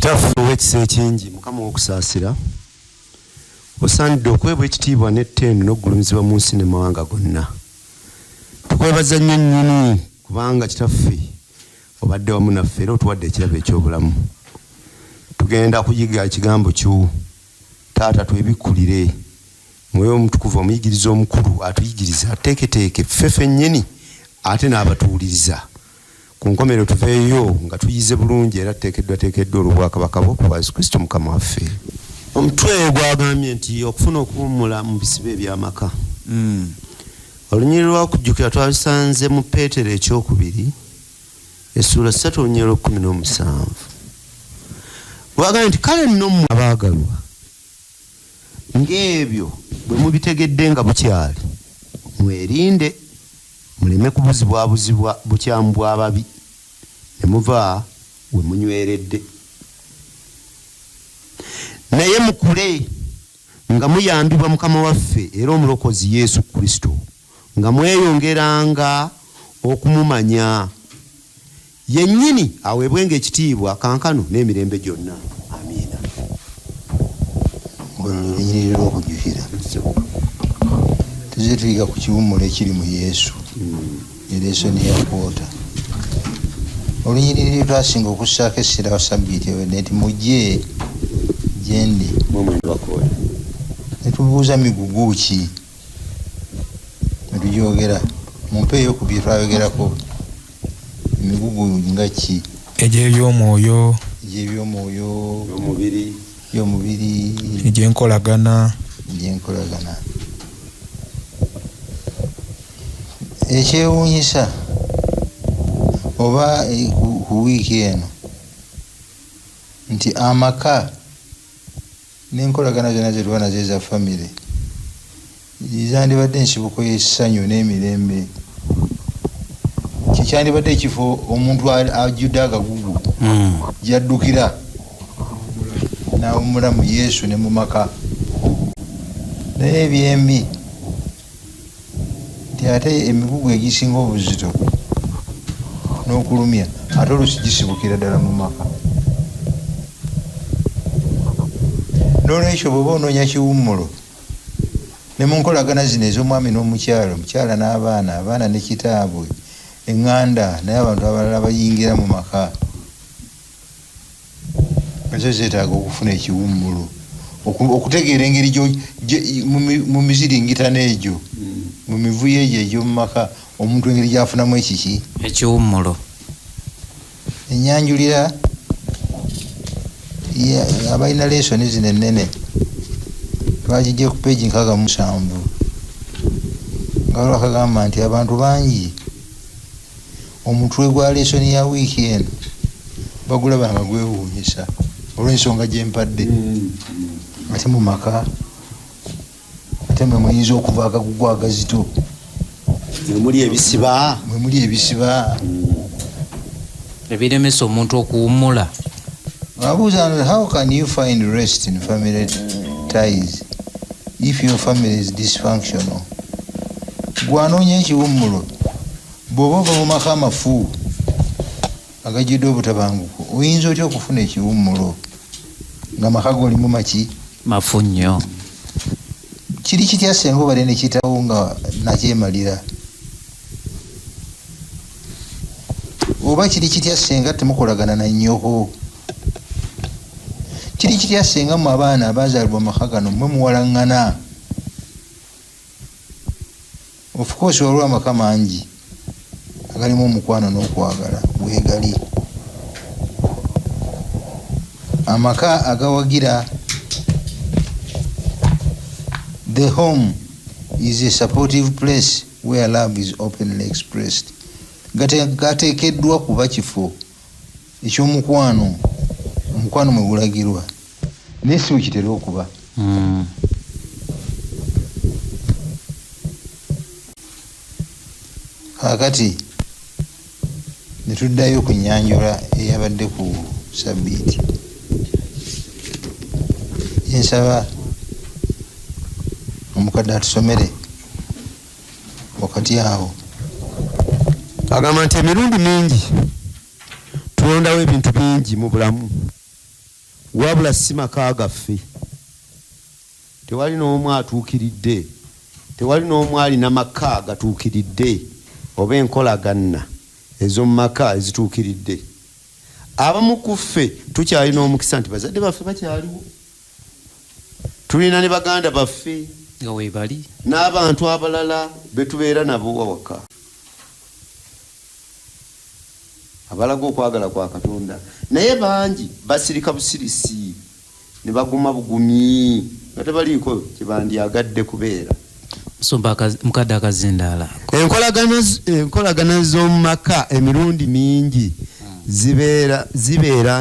Kitaffe ow'ekisa ekingi, Mukama ow'okusaasira, osaanidde okuweebwa ekitiibwa n'ettendo n'okugulumizibwa mu nsi ne mawanga gonna. Tukwebaza nnyo nnyini kubanga Kitaffe obadde wamu naffe era otuwadde ekirabo eky'obulamu. Tugenda kuyiga ekigambo kyo. Taata twebikkulire. Mwoyo Omutukuvu omuyigiriza omukulu atuyigirize, atuteeketeeke ffe fennyini ate n'abatuwuliriza. Ku nkomerero tuveeyo nga tuyize bulungi era tuteekeddwateekeddwa olw'obwakabaka bwo ku bwa Yesu Kristo Mukama waffe. Omutwe gwagambye nti okufuna okuwummula mu bisiba eby'amaka. Olunyiriri lw'okujjukira twalusanze mu Peetero ekyokubiri essuula ssatu olunyiriri lw'ekkumi n'omusanvu. Lwagambye nti kale nno mmwe abaagalwa ng'ebyo bwe mubitegedde nga bukyali, mwerinde muleme kubuzibwabuzibwa bukyamu bw'ababi, ne muva we munyweredde. Naye mukule nga muyambibwa Mukama waffe era Omulokozi Yesu Kristo, nga mweyongeranga okumumanya. Yennyini aweebwenga ekitiibwa kaakano n'emirembe gyonna. Amiina. Olwo lwe lunyiriri lw'okujjukira. Tuzze tuyiga ku kiwummulo ekiri mu Yesu, ye lesoni ya kwota. Olunyiriri lwe twasinga okussaako essira sabbiiti ewedde nti mujje gye ndi. Mmwe mwenna abakooye. Ne tubuuza migugu ki? Ne tugyogera. Mumpeeyo ku bye twayogerako. Emigugu nga ki? Egy'eby'omwoyo. Egy'eby'omwoyo. Egy'omubiri. Egy'omubiri. Egy'enkolagana. Egy'enkolagana. Ekyewuunyisa oba ku wiiki eno nti amaka n'enkolagana zonna ze tuba nazo eza famire zandibadde ensibuko y'essanyu n'emirembe. Kye kyandibadde ekifo omuntu ajjudde agagugu gy'addukira n'awummula mu Yesu ne mu maka. Naye ebyembi nti ate emigugu egisinga obuzito n'okulumya ate oluusi gisibukira ddala mu maka. N'olwekyo bw'oba onoonya kiwummulo ne mu nkolagana zino ez'omwami n'omukyala, omukyala n'abaana, abaana ne kitaabwe, eŋŋanda n'abantu abalala abayingira mu maka, nazo zeetaaga okufuna ekiwummulo, okutegeera engeri mu miziringitano egyo, mu mivuyo egyo egy'omu maka, omuntu engeri gy'afunamu ekiki? Ekiwummulo. Ennyanjulira abalina lesoni zino ennene twagijje ku peegi 67 nga lwakagamba nti abantu bangi omutwe gwa lesoni ya wiiki eno bagulaba nga gwewuunyisa olw'ensonga gye mpadde. Ate mu maka ate mwe muyinza okuva agagugu agazito, mwe muli ebisiba, mwe muli ebisiba ebiremesa omuntu okuwummula. Abuuza, how can you find rest in family ties if your family is dysfunctional? Gwanoonya ekiwummulo bw'oba ova mu maka amafu agajjudde obutabanguko, oyinza otya okufuna ekiwummulo nga maka golimu maki? Mafu nnyo. Kiri kitya senga obadde ne kitawo nga nakyemalira? Oba kiri kitya senga temukolagana na nnyoko? Kiri kitya senga mmwe abaana abaazaalibwa mu maka gano mmwe muwalaŋŋana? Of course waliwo amaka mangi agalimu omukwano n'okwagala weegali. Amaka agawagira. The home is a supportive place where love is openly expressed. Gateekeddwa kuba kifo eky'omukwano, omukwano mwe gulagirwa, naye si bwe kitera okuba. Kaakati ne tuddayo ku nnyanjula eyabadde ku Ssabbiiti. Gye nsaba omukadde atusomere wakati awo. Agamba nti emirundi mingi tulondawo ebintu bingi mu bulamu. Wabula si maka gaffe. Tewali n'omu atuukiridde, tewali n'omu alina maka gatuukiridde oba enkolagana ez'omu maka ezituukiridde. Abamu ku ffe tukyalina omukisa nti bazadde baffe bakyaliwo, tulina ne baganda baffe nga weebali n'abantu abalala be tubeera nabo awaka abalaga okwagala kwa Katonda, naye bangi basirika busirisi ne baguma bugumi nga tebaliiko kye bandyagadde kubeera. Musumba, mukadde akazindaala. Enkolagana z'omu maka emirundi mingi zibeera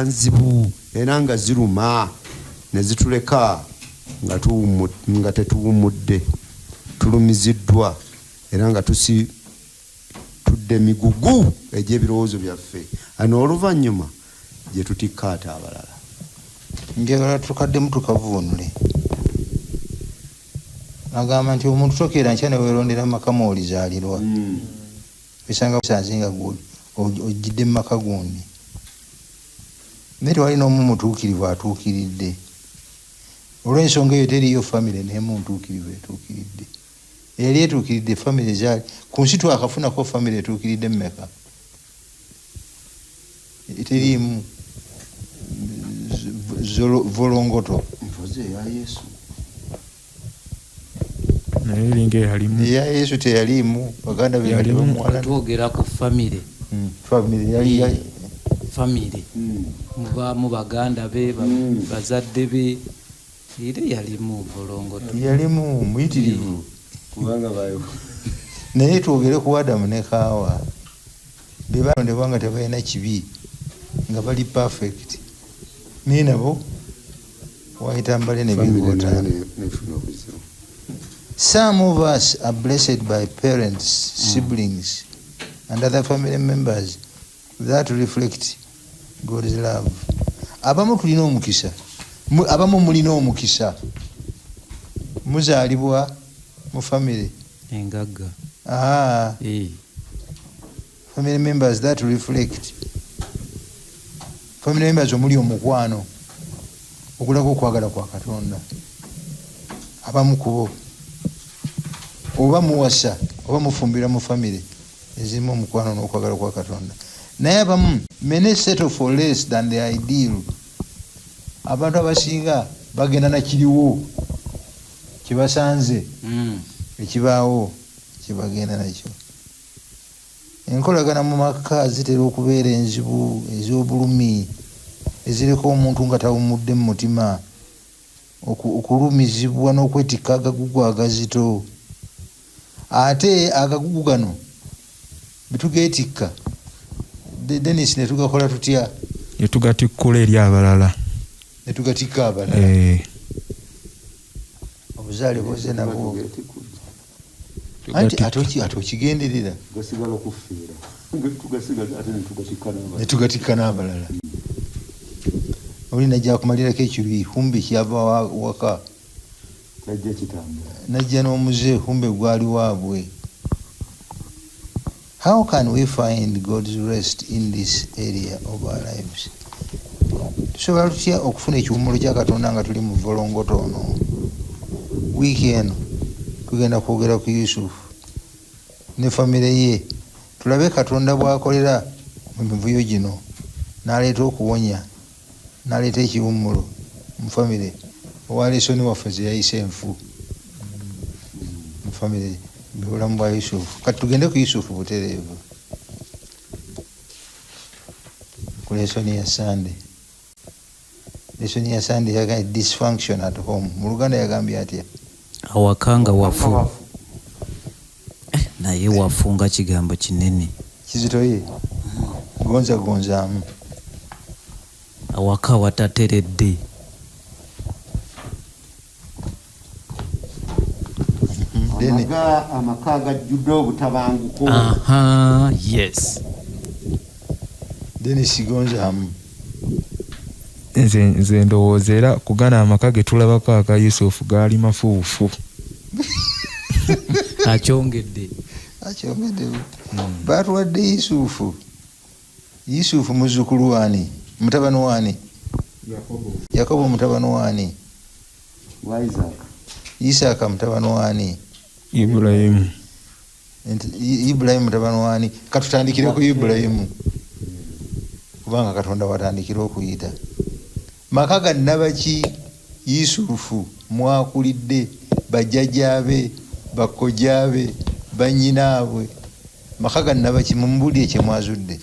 nzibu era nga ziruma ne zituleka nga tetuwummudde, tulumiziddwa era nga tusitudde emigugu egy'ebirowoozo byaffe, ano oluvannyuma gye tutikka ate abalala. Njagala tukaddemu tukavuunule. Agamba nti omuntu tokeera nkya ne weerondera maka mw'olizaalirwa. Osanga busanze nga ojjidde mu maka gundi, naye tewali n'omu mutuukirivu atuukiridde. Olw'ensonga eyo teriiyo famire n'emu ntuukirivu etuukiridde. Eyali etuukiridde famire zaali ku nsi, twakafunako famire etuukiridde mmeka? Teriimu volongoto. Mpozi eya Yesu. Naye eringa eyalimu. Eya Yesu teyaliimu baganda be nga Yalimu. tebamuwalana. Twogera ku famire. Famire yali Famire mubaamu baganda be, bazadde be, era yalimu volongoto. Yalimu muyitirivu. Kubanga bayo. Naye twogere ku Adamu ne Kaawa, be balondebwa nga tebalina kibi, nga bali perfect, naye nabo wayita mbale ne Famire bigoota. nayo nefuna obuzibu. Some of us are blessed by parents, siblings and other family members that reflect God's love. Abamu tulina omukisa, abamu mulina omukisa, muzaalibwa mu famire engagga. Ah, family members that reflect, family members omuli omukwano ogulaga okwagala kwa Katonda. Abamu kubo oba muwasa oba mufumbira mu famire ezirimu omukwano n'okwagala kwa Katonda, naye abamu many settle for less than the ideal. Abantu abasinga bagenda nakiriwo kyebasanze, ekibaawo kyebagenda nakyo. Enkolagana mu maka zitera okubeera enzibu, ez'obulumi, ezireka omuntu nga tawummudde mu mutima, okulumizibwa n'okwetikka agagugu agazito. Ate agagugu gano bwetugeetikka, Denis, ne tugakola tutya? Ne tugatikkula eri abalala. Ne tugatikka abalala. Obuzaale bwozze nabwo anti ate okigenderera. Gasigala kufiira, tugasigaza ate netugatikka n'abalala. Ne tugatikka n'abalala. Oli najja akumalirako ekiruyi, kumbe kyava waka. Najja kitambula. Najja n'omuze, kumbe gwali waabwe. How can we find God's rest in this area of our lives? Tusobola tutya okufuna ekiwummulo kya Katonda nga tuli mu volongoto ono? Wiiki eno tugenda kwogera ku Yusufu ne famire ye, tulabe Katonda bw'akolera mu mivuyo gino n'aleeta okuwonya, n'aleeta ekiwummulo mu famire owa lesoni waffe ze yayise enfu mu famire, mu bulamu bwa Yusufu. Kati tugende ku Yusufu butereevu ku lesoni ya Sande. Lesoni ya Sande yagambye dysfunction at home. Mu Luganda yagambye atya? Awaka nga wafu. Naye wafu nga kigambo kinene. Kizitoye, gonza gonzaamu. Awaka watateredde. Amaka agajjudde obutabanguko. Aha, yes. Denis, gonzaamu. Nze ndowooza era kugana amaka ge tulabako aga Yusufu gaali mafuufu. Akyongedde. Akyongedde. Batuwadde Yusufu. Yusufu muzzukulu waani? Mutabani waani? Yakobo mutabani waani? Isaaka mutabani waani? Ibulayimu. Ibulayimu mutabani waani? Katutandikire ku Ibulayimu, kubanga Katonda watandikira okuyita. Maka ga nnabaki Yusufu mwakulidde, bajjajjaabe, bakkojjaabe, bannyinaabwe? Maka ga nnabaki? Mumbuulire kye mwazudde.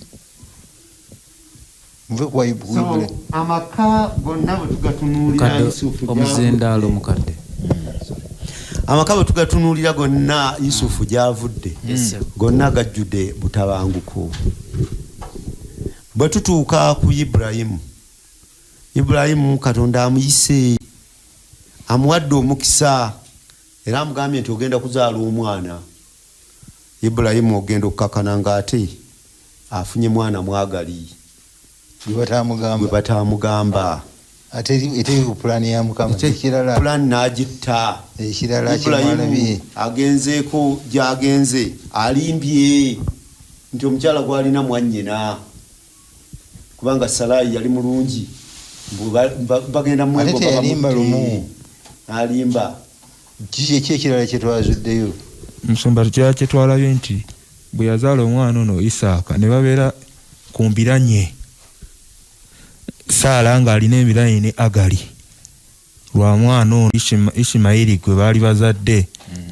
Muve ku Ibulayimu. Amaka gonna bwe tugatunuulira Yusufu omuzindaalo mukadde. Amaka bwe tugatunuulira gonna Yusufu gy'avudde, gonna gajjudde butabanguko. Bwe tutuuka ku Ibulayimu, Ibulayimu Katonda amuyise, amuwadde omukisa, era amugambye nti ogenda kuzaala omwana. Ibulayimu ogenda okukakana ng'ate afunye mwana mwagali gwe batamugamba. Ate eteri ku pulaani ya Mukama. Ekirala pulaani n'agitta. Ekirala Ibulayimu agenzeeko gy'agenze, alimbye nti omukyala gw'alina mwannyina, kubanga Salaayi yali mulungi, bagenda Ate teyalimba lumu. Alimba. Kiki ki ekirala kye twazuddeyo? Musumba, kirala kye twalabye nti bwe yazaala omwana ono Isaaka ne babeera ku mbiranye, Saala ng'alina embiranye ne Agali lwa mwana ono Ishimayiri gwe baali bazadde,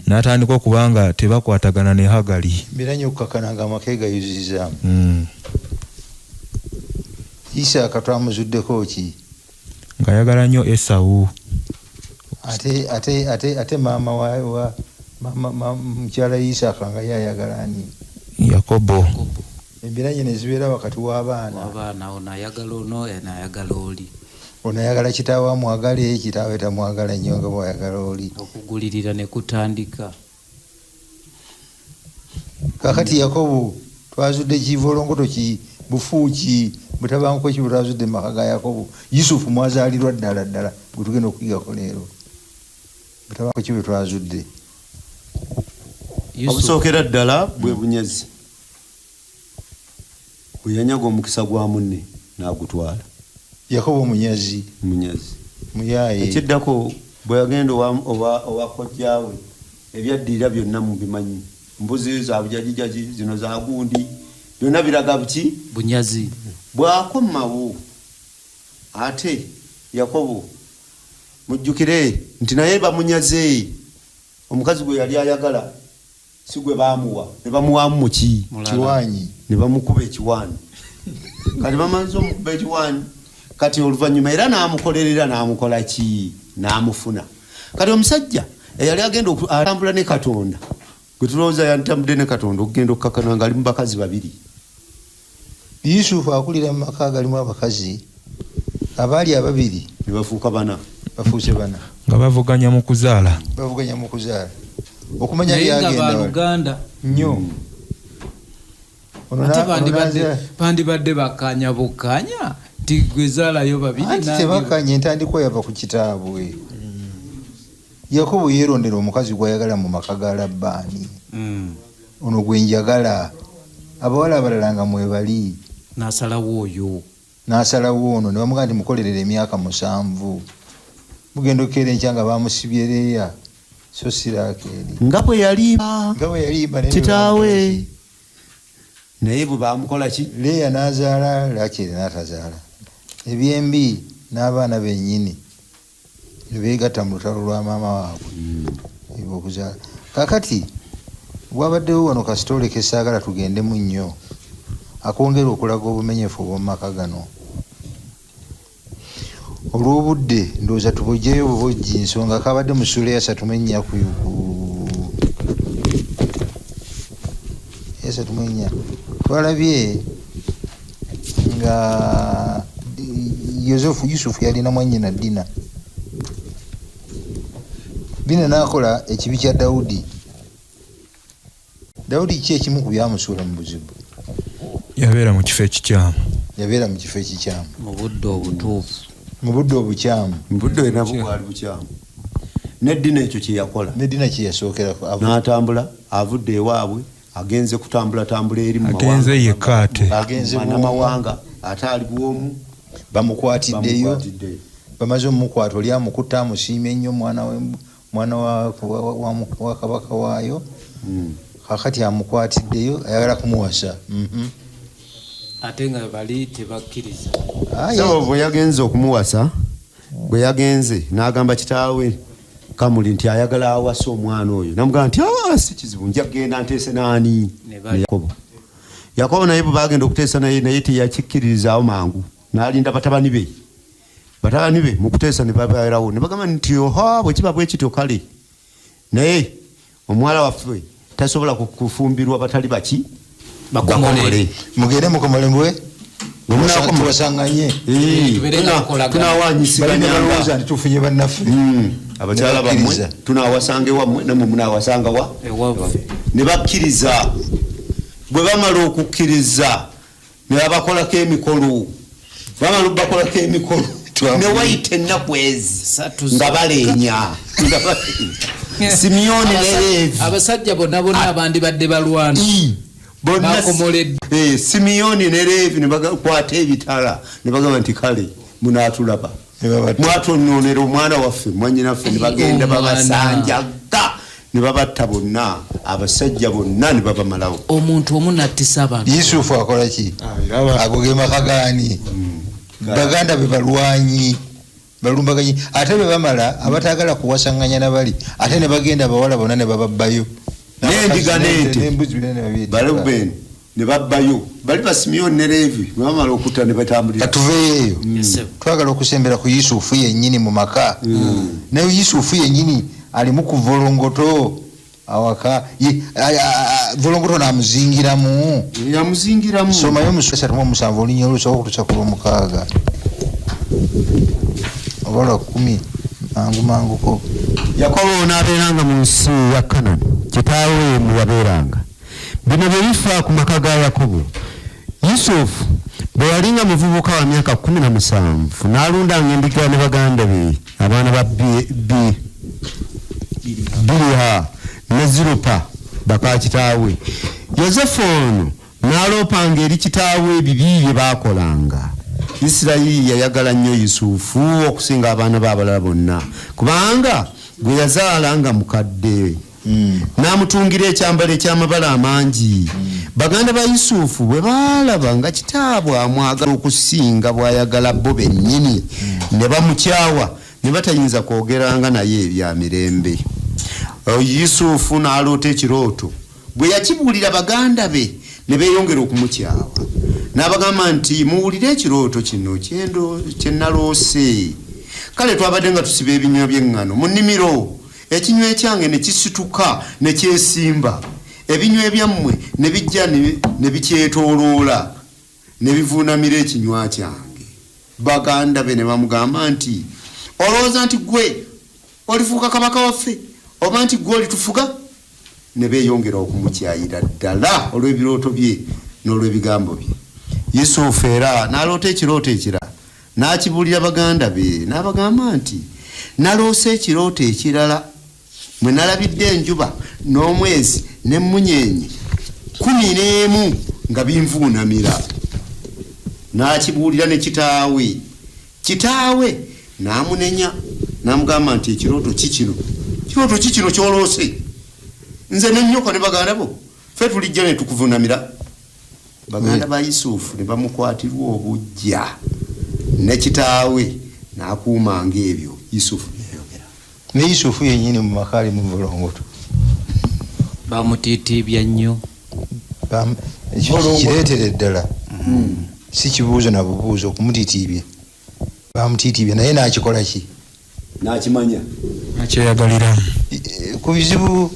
n'atandika okuba nga tebakwatagana ne Hagali. Mbiranye okukakana ng'amaka gayuzizaamu. Isaaka twamuzuddeko ki? Ng'ayagala nnyo Esawu. Ate ate ate ate maama wa mama mukyala Isaaka nga ye ayagala ani? Yakobo. Embiranye ne zibeera wakati w'abaana. W'abaana, ono ayagala ono, ono ayagala oli. Ono ayagala kitaawe amwagale, kitaawe tamwagala nnyo nga bw'ayagala oli. Okugulirira ne kutandika. Kaakati Yakobo twazudde kivolongoto ki, bufu ki, butabanguko ki bwe twazudde mu maka ga Yakobo? Yusufu mwazaalirwa ddala ddala gwe tugenda okuyigako leero. Butabanguko ki bwe twazudde? Obusookera ddala bwe bunyazi. Bwe yanyaga omukisa gwa munne n'agutwala. Yakobo munyazi. Munyazi. Muyaaye. Ekiddako bwe yagenda owa kojjaawe, ebyaddirira byonna mubimanyi. Mbuzi za bujajijaji, zino za gundi, byonna biraga buki? Bunyazi. Bw'akomawo ate Yakobo, mujjukire nti naye bamunyaze. Omukazi gwe yali ayagala si gwe baamuwa, ne bamuwaamu muki? Kiwaanyi. Ne bamukuba ekiwaanyi. Kati bamaze omukuba ekiwaanyi, kati oluvannyuma era n'amukolerera, n'amukola ki? N'amufuna. Kati omusajja eyali agenda atambula ne Katonda, gwe tulowooza yantambudde ne Katonda, okugenda okukakana ng'ali mu bakazi babiri. Yusufu akulira mu maka agalimu abakazi abaali ababiri ne bafuuka bana. Bafuuse bana. Nga bavuganya mu kuzaala. Bavuganya mu kuzaala. Okumanya Naye nga byagenda wala. baluganda. Nnyo. Ate bandibadde bakkaanya bukkaanya nti gwe zaalayo babiri Anti nange tebakkaanya, entandikwa yava ku kitaabwe. Yakobo yeerondera omukazi gw'ayagala mu maka ga Labbaani. Ono gwe njagala. Abawala abalala nga mwebali. N'asalawo oyo. N'asalawo ono ne bamugamba nti mukolerere emyaka 7. Mugenda okukeera enkya nga bamusibye Leeya, so si Laakeeri. Nga bwe yalimba Nga bwe yalimba naye kitaawe. bwe bamukola ki? Naye bwe baamukola ki? Leeya n'azaala, Laakeeri n'atazaala. Ebyembi n'abaana bennyini ne beegatta mu lutalo lwa maama waabwe. Okuzaala. Kaakati wabaddewo wano kasitole ke saagala tugendemu nnyo, akwongera okulaga obumenyefu obw'omu maka gano. Olw'obudde ndowooza tubojjeyo bubojji, nsonga kabadde mu ssuula ya 34 ku ya 34. Twalabye nga Yusufu yalina mwannyina Dina. Dina n'akola ekibi kya Dawudi. Dawudi ki ekimu ku byamusuula mu buzibu? Yabeera mu kifo ekikyamu. Yabeera mu kifo ekikyamu. Mu budde obutuufu. Mu budde obukyamu. Mu budde nabwo bwali bukyamu. Ne Dina ekyo kye yakola. Ne Dina kye yasookerako. N'atambula, avudde ewaabwe, agenze kutambulatambula eri mu Agenze mawanga. yekka ate. Agenze Mu mawanga, ate ali bw'omu. Bamukwatiddeyo. Bamukwatiddeyo. Bamaze omukwata, oli amukutte, amusiimye nnyo, mwana mwana wa kabaka waayo. Kakati amukwatiddeyo, ayagala kumuwasa. Ate nga bali tebakkiriza. So bwe yagenze okumuwasa, bwe yagenze n'agamba kitaawe Kamuli nti ayagala awase omwana oyo, namugamba nti, "Ah, si kizibu, nja kugenda nteese naani?" Ne Ne Yakobo. Yakobo naye bwe bagenda okuteesa naye, naye teyakikkiririzaawo mangu, n'alinda batabani be. Batabani be mu kuteesa ne babeerawo, ne bagamba nti, "Oha, bwe kiba bwe kityo kale, naye omuwala waffe tasobola kufumbirwa batali baki?" Bakomole. Mugende mukomole mbwe tuwasanganye. Tubeere nga tukolagana. Tunawanyisiganyanga. Balowooza nti tufunye bannaffe. Abakyala bammwe Nebakkiriza. tunawasanga ewammwe, nammwe munawasanga wa? Ewaffe. Ne bakkiriza. Bwe bamala okukkiriza, ne babakolako emikolo. Bamala okubakolako emikolo, ne wayita ennaku ezi Satu nga baleenya, nga baleenya. Simyoni ne Leevi. Abasajja bonna bonna abandibadde balwana Bonna. Bakomoledde. Simyoni ne Leevi ne bakwata ebitala, ne bagamba nti, "Kale munaatulaba." Ne babatta. "Mwatononera omwana waffe, mwanyinaffe." Ne bagenda Omwana. babasanjaga ne babatta bonna, abasajja bonna ne babamalawo. Omuntu omu nattisa abantu. Yusufu akola ki? Ago ge maka gaani? Baganda be balwanyi, balumbaganyi. Ate bwe bamala, abatagala kuwasanganya nabali, ate ne bagenda abawala bonna ne bababbayo. N'endiga n'ente. N'embuzi byonna ne babireeta. Balubeni ne babbayo bali Basimyoni ne Leevi, bwe bamala okutta ne batambulira. Katuveeyo eyo. Yes. Twagala okusembera ku Yusufu yennyini mu maka. Naye Yusufu yennyini alimu ku volongoto awaka. Volongoto namuzingiramu. Yamuzingiramu. Somayo 37 olunya olusooka okutuusa ku lwomukaaga oba lwa 10, mangu manguko. Yakobo n'abeeranga mu nsi ya Kanani, kitaawe mwe yabeeranga. Bino bye bifa ku maka ga Yakobo. Yusufu bwe yalinga muvubuka wa myaka 17, n'alundanga endiga ne baganda be, abaana ba Biliha ne Zirupa baka kitaawe. Yosefu ono n'aloopanga eri kitaawe ebibi bye baakolanga. Isirayiri yayagala nnyo Yusufu okusinga abaana be abalala bonna, kubanga gwe yazaala nga mukadde, n'amutungira ekyambalo eky'amabala amangi. Baganda ba Yusufu bwe baalaba nga kitaabwe amwagala okusinga bw'ayagala bo bennyini, ne bamukyawa, ne batayinza kwogeranga naye ebya mirembe. Yusufu n'aloota ekirooto. Bwe yakibuulira baganda be, ne beeyongera okumukyawa. N'abagamba nti, "Muwulire ekirooto kino kye naloose. Kale twabadde nga tusiba ebinywa by'eŋŋano mu nnimiro, ekinywa ekyange ne kisituka ne kyesimba, ebinywa ebyammwe ne bijja ne bikyetooloola ne bivuunamira ekinywa kyange." Baganda be ne bamugamba nti, "Olowooza nti gwe olifuuka kabaka waffe, oba nti gwe olitufuga?" Ne beeyongera okumukyayira ddala olw'ebirooto bye n'olw'ebigambo bye. Yusufu era n'aloota ekirooto ekirala, n'akibuulira baganda be, n'abagamba nti, "Naloose ekirooto ekirala mwe nalabidde enjuba n'omwezi n'emmunyeenye 11 nga binvuunamira." N'akibuulira ne kitaawe. Kitaawe n'amunenya, n'amugamba nti, "Ekirooto ki kino? Kirooto ki kino ky'oloose? Nze nennyoko ne baganda bo ffe tulijja ne tukuvunamira?" Baganda ba Yusufu ne bamukwatirwa obujja, ne kitaawe n'akuumanga ebyo Yusufu byeyogera. Ne Yusufu yennyini mu maka ali mu volongoto. Bamutiitiibya nnyo. Ekyo kireetere ddala, si kibuuzo na bubuuzo. Okumutiitiibya, bamutiitiibya, naye n'akikola ki? N'akimanya. Akyeyagaliramu. Ku bizibu,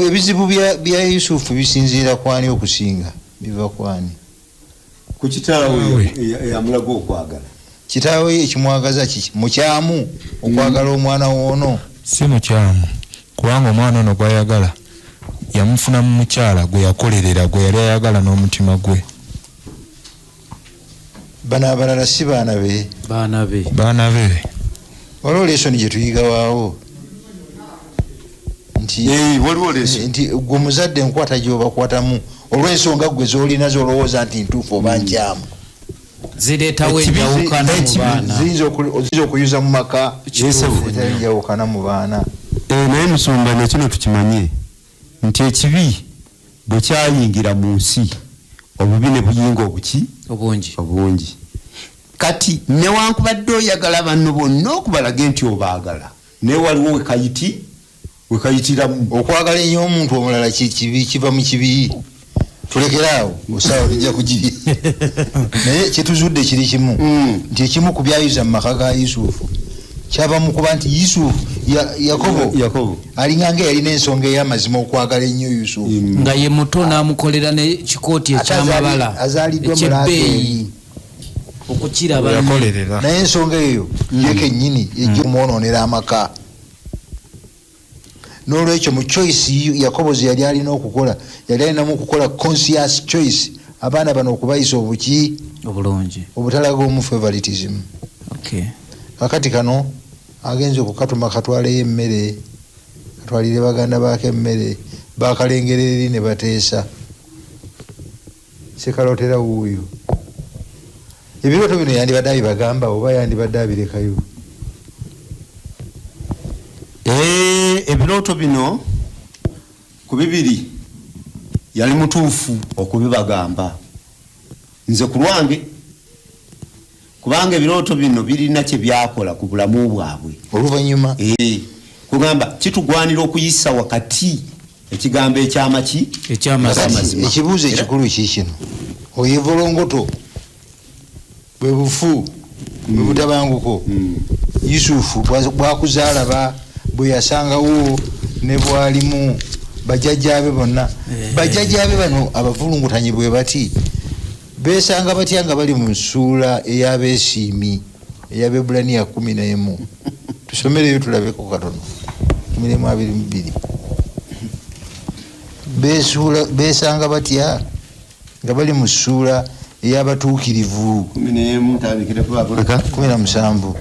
ebizibu bya Yusufu bisinziira kwani? Okusinga biva kwani? Ku kitaawe eyamulaga okwagala. Kitaawe ekimwagaza kiki? Mukyamu okwagala omwana woono? Si mukyamu, kubanga omwana ono gwayagala yamufuna mu mukyala gwe yakolerera, gwe yali ayagala n'omutima gwe. Bano abalala si baana be? Baana be. Baana be. Waliwo lesson gye tuyiga waawo nti Waliwo lesson. Nti gwe omuzadde, enkwata gyobakwatamu olw'ensonga gwe z'olina z'olowooza nti ntuufu oba nkyamu. Zireetawo Ekibi- enjawukana mu ekibi- baana. Ziyinza okuyuza mu maka, Kituufu. zireetawo enjawukana mu baana. Naye musumba, nekino tukimanye nti ekibi bwe kyayingira mu nsi, obubi ne buyinga obuki? Obungi. Obungi. Kati newankubadde oyagala banno bonna okubalage nti obaagala, naye waliwo wekayitiramu. Okwagala ennyo omuntu omulala kibi, kiva mu kibi. Tulekeraawo, osaawa tujja kugi. Naye kyetuzudde kiri kimu, nti ekimu ku byayuza mu maka ga Yusufu kyava mu kuba nti Yusufu, Yakobo, Yakobo. alinga nga eyalina ensonga ey'amazima okwagala ennyo Yusufu. Nga ye muto, n'amukolera nekikooti Ate ekyamabala azaaliddwa mu ekyebbeeyi Laakeeri. okukira banne. Yakolerera. Naye ensonga eyo ye kennyini ejja okumwonoonera amaka. N'olwekyo mu choice Yakobo ze yali alina okukola, yali alinamu okukola conscious choice, abaana bano okubayisa obuki? Obulungi. Obutalaga omu favoritism. Kakati kano agenza okukatuma katwaleyo emmere, katwalire baganda baako emmere, bakalengera eri ne bateesa, sekalotera wuuyo. Ebirooto bino yandibadde abibagamba oba yandibadde abirekayo? Ebirooto bino ku bibiri yali mutuufu okubibagamba, nze ku lwange, kubanga ebirooto bino birina kye byakola ku bulamu bwabwe oluvannyuma. Kugamba kitugwanira okuyisa wakati ekigambo ekyamaki? Ekyamazima. Ekyamazima. Ekibuuzo ekikulu kikino: oyo evolongoto bwe bufu, bwe butabanguko Yusufu bwakuzaalaba bwe yasangawo ne bwalimu bajjajjaabe bonna. Bajjajjaabe bano abavulungutanyi bwe bati besanga batya nga bali mu nsuula ey'abeesiimi ey'Abebulaniya 11? Tusomereyo tulabeko katono, 11:22. Besanga batya nga bali mu ssuula ey'abatuukirivu? 11, tandikire kubabuleka. 17.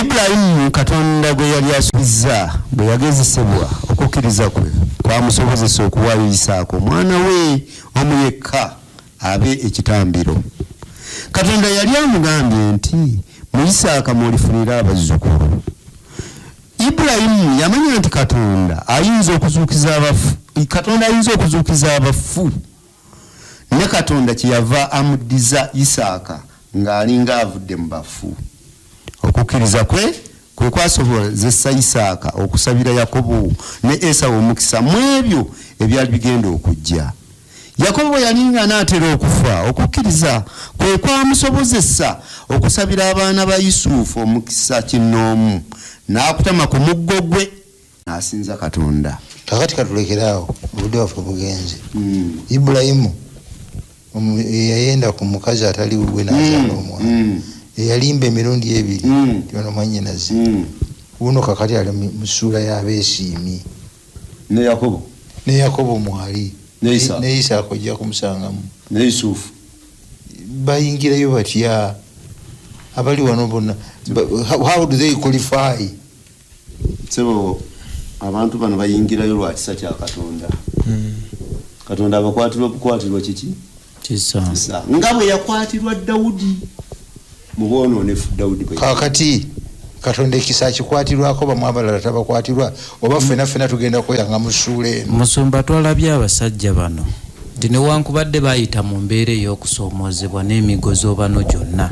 Ibulayimu, Katonda gwe yali asubizza, bwe yagezesebwa, okukkiriza kwe kwamusobozesa okuwaayo Isaaka omwana we omu yekka abe ekitambiro. Katonda yali amugambye nti mu Isaaka mwolifunira abazzukulu. Ibulayimu yamanya nti Katonda ayinza okuzuukiza abafu, Katonda ayinza okuzuukiza abafu, ne Katonda kyeyava amuddiza Isaaka ng'alinga avudde mu bafu. Okukkiriza kwe kwe kwasobozesa Isaaka okusabira Yakobo ne Esawu omukisa mu ebyo ebyali bigenda okujja. Yakobo bwe yali nga anaatera okufa, okukkiriza kwe kwamusobozesa okusabira abaana ba Yusufu omukisa kinnoomu, n'akutama ku muggo gwe n'asinza Katonda. Kakati katulekeraawo, obudde waffe bugenze. Ibulayimu eyayenda ku mukazi atali wuwe n'azaala omwana, eyalimba emirundi ebiri ti ono mwannyinaze, wuno kakati ali mu ssuula y'abeesiimi. Ne Yakobo. Ne Yakobo mwali. Ne Isaaka. Ne Isaaka ojja kumusangamu. Ne Yusufu. Bayingirayo batya abali wano bonna? How do they qualify? Sebo, abantu bano bayingirayo lwa kisa kya Katonda. Katonda abakwatirwa obukwatirwa kiki? Kisa. Kisa, nga bwe yakwatirwa Dawudi mu bwonoonefu Dawudi bwe Kakati Katonda ekisa akikwatirwako bamu, abalala tabakwatirwa, oba ffena ffena tugenda kweyanga mu ssuula eno? Musumba, twalabye abasajja bano nti newankubadde bayita mu mbeera ey'okusoomoozebwa n'emigozobano gyonna,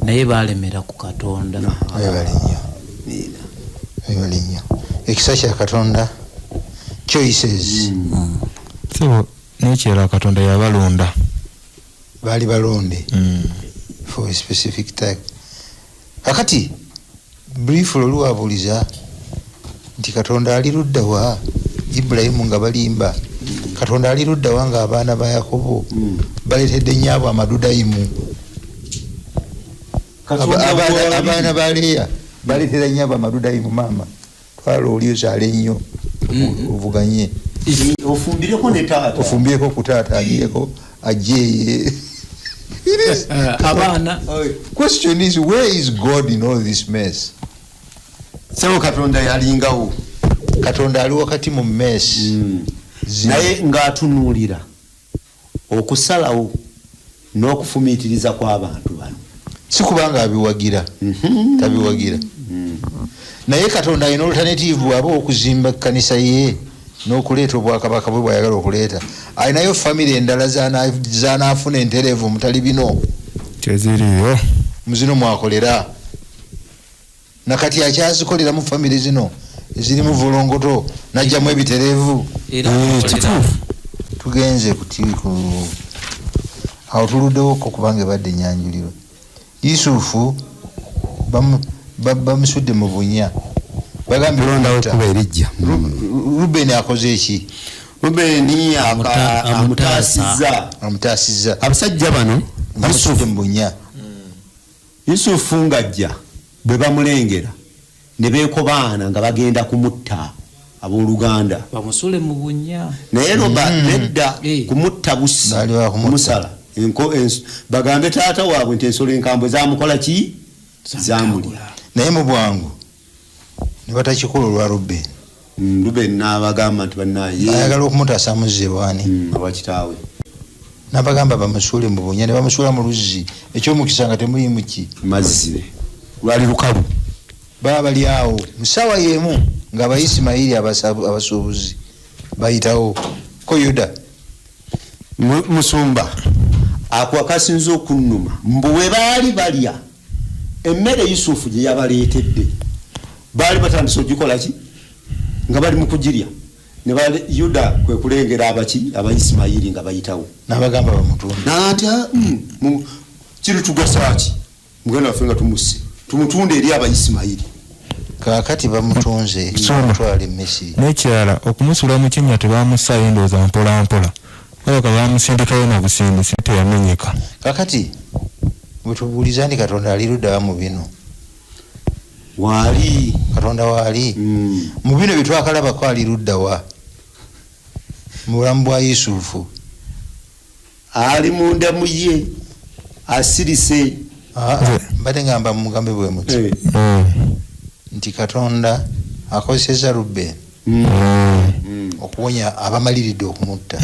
naye balemera ku Katonda. Webale nnyo. Amiina. Webale nnyo. Ekisa kya Katonda, choices. Sebo, n'ekirala Katonda yabalonda. Baali balonde for a specific time. Kakati briefly, oluwabuuliza nti Katonda ali luddawa Ibulayimu nga balimba? Katonda ali luddawa nga abaana ba Yakobo baleetedde nyaabwe amadudayimu? Katonda bw'ali- Abaana ba Leya baleetera nyaabwe amadudayimu: maama, twala oli ozaale nnyo, ovuganye. Ofumbireko ne taata. Ofumbireko ku taata, agireko ajjeeye. Abaana. Question is, where is God in all this mess? Sebo, Katonda yalingawo. Katonda ali wakati mu mess. Naye ng'atunuulira okusalawo. N'okufumiitiriza kw'abantu bano. Si kubanga abiwagira, tabiwagira, naye Katonda alina alternative. Bwaba okuzimba ekkanisa ye n'okuleeta obwakabaka bwe bwayagala okuleeta, alinayo famire endala zanaafuna entereevu mutali bino. Teziriyo. Muzino mwakolera, nakati akyazikolera mu famire zino ezirimu volongoto, najjamu ebitereevu. Era Eh, kituufu. Tugenze kuti ku awo tuluddewoko kubanga ebadde enyanjuliro. Yusufu bamusudde mu bunya, bagambye Kulondawo okutta. ekkubo erijja. Rubeni akoze eki? Rubeni Amutaasa. amutaasizza. Amutaasizza. Abasajja bano, Bamusudde mu bunya. Yusufu ng'ajja, bwe bamulengera ne beekobaana nga bagenda kumutta abooluganda. Bamusule mu bunya. Naye roba nedda. Eh. Kumutta busi. Baali bakumutta. Kumusala bagambe taata waabwe nti ensolo enkambwe zamukola ki, zamulya. Naye mu bwangu ne batakikola olwa Rubeni. Rubeni n'abagamba nti bannaye Ayagala okumutaasa amuzza ewaani? Awa kitaawe. N'abagamba bamusuule mu bunya, ne bamusuula mu luzzi, ekyomukisa nga temulimu ki? Mazzi, lwali lukalu. Baba bali awo mu ssaawa y'emu ng'Abayisimayiri abasuubuzi bayitawo ko Yuda. Musumba, ako akasinza okunnuma, mbu bwe baali balya emmere Yusufu gye yabaleetedde, baali batandise ogikola ki, nga bali mu kugirya, ne Yuda kwe kulengera abaki, Abayisimayiri nga bayitawo. N'abagamba bamutunde. Nanti kiri tugasa ki muganda waffe nga tumusse, tumutunde eri Abayisimayiri. Kaakati bamutunze. Soma. Batwala e Misiri. N'ekirala, okumusula mu kinnya tebamussaayo, ndowooza mpola mpola, walabika bamusindikayo na busindisi, teyamenyeka. Kakati bwetubuuliza nti Katonda ali luddawa mu bino? Waali. Katonda waali mu bino byetwakalabako, ali luddawa mu bulamu bwa Yusufu? Ali munda mu ye, asirise. Ah, Nze- mbadde ngamba mugambe bwe muti Eh. Nti Katonda akozeseza Rubeni okuwonya abamaliridde okumutta.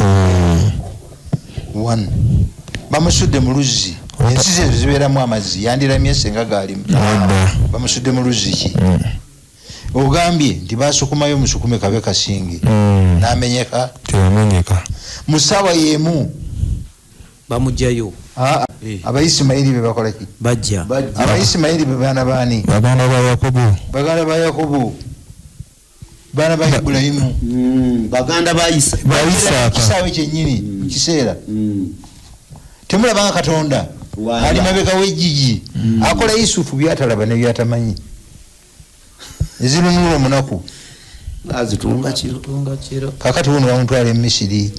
One, bamusudde mu luzzi. Ensizi ezo zibeeramu amazzi, yandiramye senga gaalimu. Nedda. Bamusudde mu luzzi ki? Ogambye nti basukumayo musukume kabe kasinge, n'amenyeka. Teyamenyeka. Mu ssaawa y'emu Bamugjayo. Ah, Eh. Abayisimayiri be bakola ki? Bajja. Abayisimayiri be baana baani? Baganda ba Yakobo. Baganda ba Yakobo, baana ba Ibulayimu. Baganda ba Isa. Ba Isaaka. Kisaawe kyennyini mu kiseera temulabanga Katonda Wala. ali mabega w'ejjigi, akola Yusufu byatalaba ne byatamanyi, ezirunula omunaku. Azitunga kiro. Tunga kiro. Kakati wuno bamutwala e Misiri,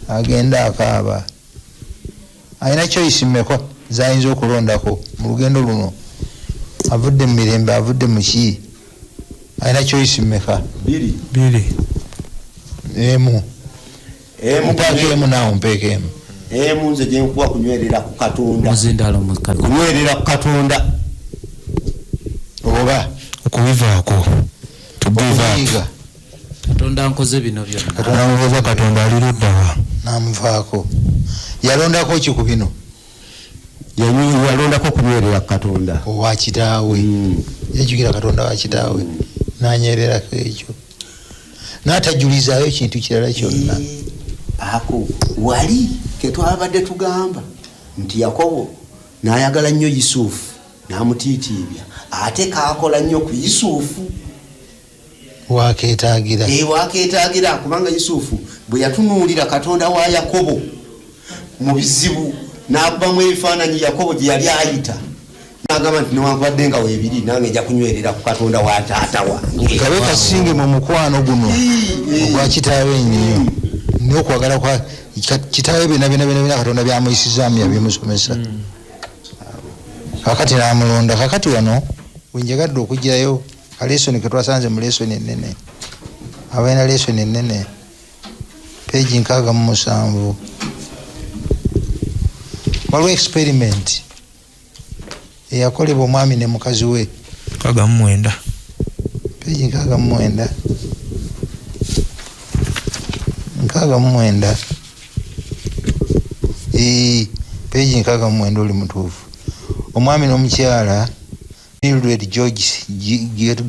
agenda akaaba. Alina choice mmeka zayinza okulondako mu lugendo luno? Avudde mu mirembe, avudde mu ki? Alina choice mmeka? Biri. Biri. Emu. Emu. Mpaako emu, naawe mpeeko emu. Emu nze gyenkuwa, kunywerera ku Katonda. Muzindalo mukadde. Kunywerera ku Katonda. Oba Okubivaako, to give up. Okuyiga. Katonda nkoze bino byonna. Katonda. Namubuuza Katonda ali luddawa. Namuvaako. Yalondako ki ku bino? Yalondako kunywerera ku Katonda. Owa kitaawe. Yajjukira Katonda wa kitaawe, nanyererako ekyo, n'atajulizaayo kintu kirala kyonna. Ako wali ketwabadde tugamba nti Yakobo n'ayagala nnyo Yusufu n'amutiitiibya, ate kakola nnyo ku Yusufu. Wakeetaagira. Wakeetaagira, kubanga Yusufu bwe yatunuulira Katonda wa Yakobo mu bizibu, n'akubamu ebifaananyi Yakobo gye yali ayita, n'agamba nti newankubadde nga weebiri, nange nja kunywerera ku Katonda wa taata wange. Kabe kasinge mu mukwano guno ogwa kitaawe ennyo n'okwagala kwa kitaawe, byonna byonna byonna byonna Katonda byamuyisizaamu, yabimusomesa. Kakati namulonda. Kakati wano wenjagadde okugirayo kalesoni ketwasanze mu lesoni enene, abalina lesoni enene, peegi 67, waliwo experiment eyakolebwa omwami ne mukazi we. 69. Peegi 69, 69. Ee, Peegi 69, oli mutuufu. Omwami n'omukyala Mildred George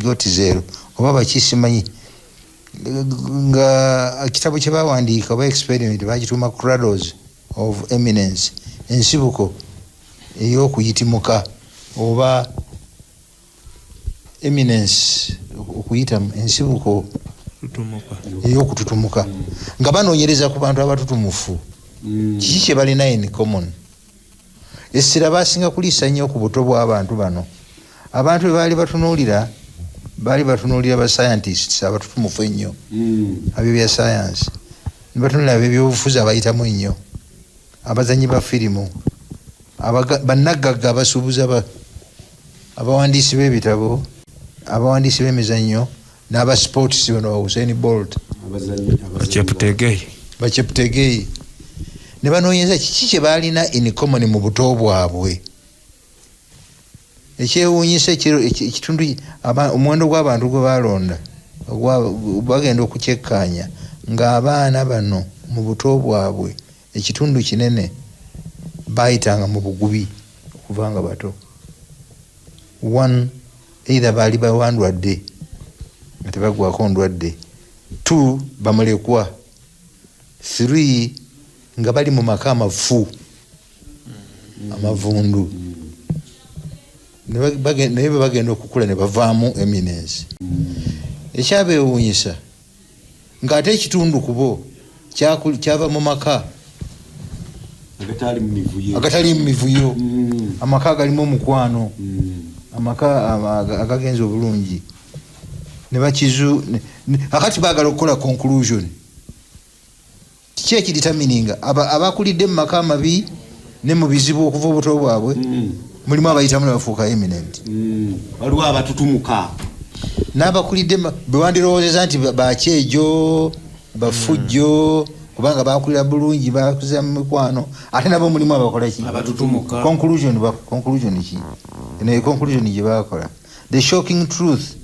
Gottesel oba bakisimanyi, nga ekitabo kye bawandiika oba experiment bagituuma Cradles of Eminence, ensibuko ey'okuyitimuka oba eminence, okuyitamu ensibuko ey'okututumuka, nga banoonyereza ku bantu abatutumufu, kiki kye balina in common. Essira basinga kuliisa nnyo ku buto bw'abantu bano. Abantu be baali batunuulira, baali batunuulira ba scientists abatutumufu ennyo, ab'ebya science, ne batunuulira ab'ebyobufuzi abayitamu ennyo, abazanyi ba firimu, bannaggagga, abasuubuzi, abawandiisi b'ebitabo, abawandiisi b'emizannyo n'aba sports bano ba Usain Bolt. Bacheputegei. Bacheputegei. Ne banoonyeza kiki kye baalina in common mu buto bwabwe. Ekyewuunyisa, ekitundu omuwendo gw'abantu gwe balonda bagenda okukyekkaanya ng'abaana bano mu buto bwabwe ekitundu kinene bayitanga mu bugubi okuva nga bato. One, either baali bawandwadde nga tebagwako ndwadde; two, bamulekwa; three, nga bali mu maka amafu, amavundu. Naye bwe bagenda okukula ne bavaamu eminence. Ekyabeewuunyisa, ng'ate ekitundu ku bo kyava mu maka agatali mu mivuyo, agatali mu mivuyo, amaka agalimu omukwano, amaka agagenza obulungi. Ne bakizu akati baagala okukola conclusion. Kiki ekidetermininga abakulidde mu maka amabi ne mu bizibu okuva obuto bwabwe? Mulimu abayitamu ne bafuuka eminent. Waliwo abatutumuka. N'abakulidde bwe wandirowoozeza nti bakyejo, bafujjo, kubanga bakulira bulungi, bakuza mu mikwano, ate nabo mulimu abakola ki? Abatutumuka. Conclusion ki eno? Ye conclusion gye bakola: the shocking truth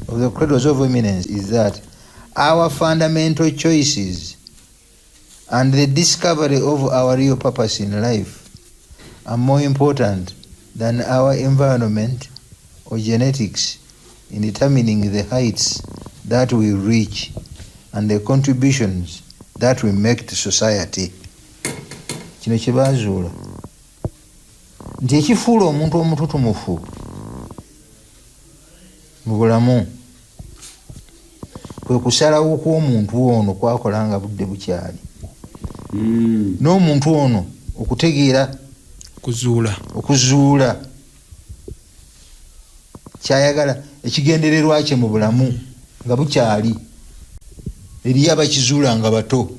of the cradles of eminence is that our fundamental choices and the discovery of our real purpose in life are more important than our environment or genetics in determining the heights that we reach and the contributions that we make to society. Kino kye bazuula nti ekifuula omuntu omututumufu mu bulamu kwe kusalawo kw'omuntu ono kwakola nga budde bukyali, n'omuntu ono okutegeera, kuzuula, okuzuula kyayagala, ekigendererwa kye mu bulamu nga bukyali. Eriyo abakizuula nga bato,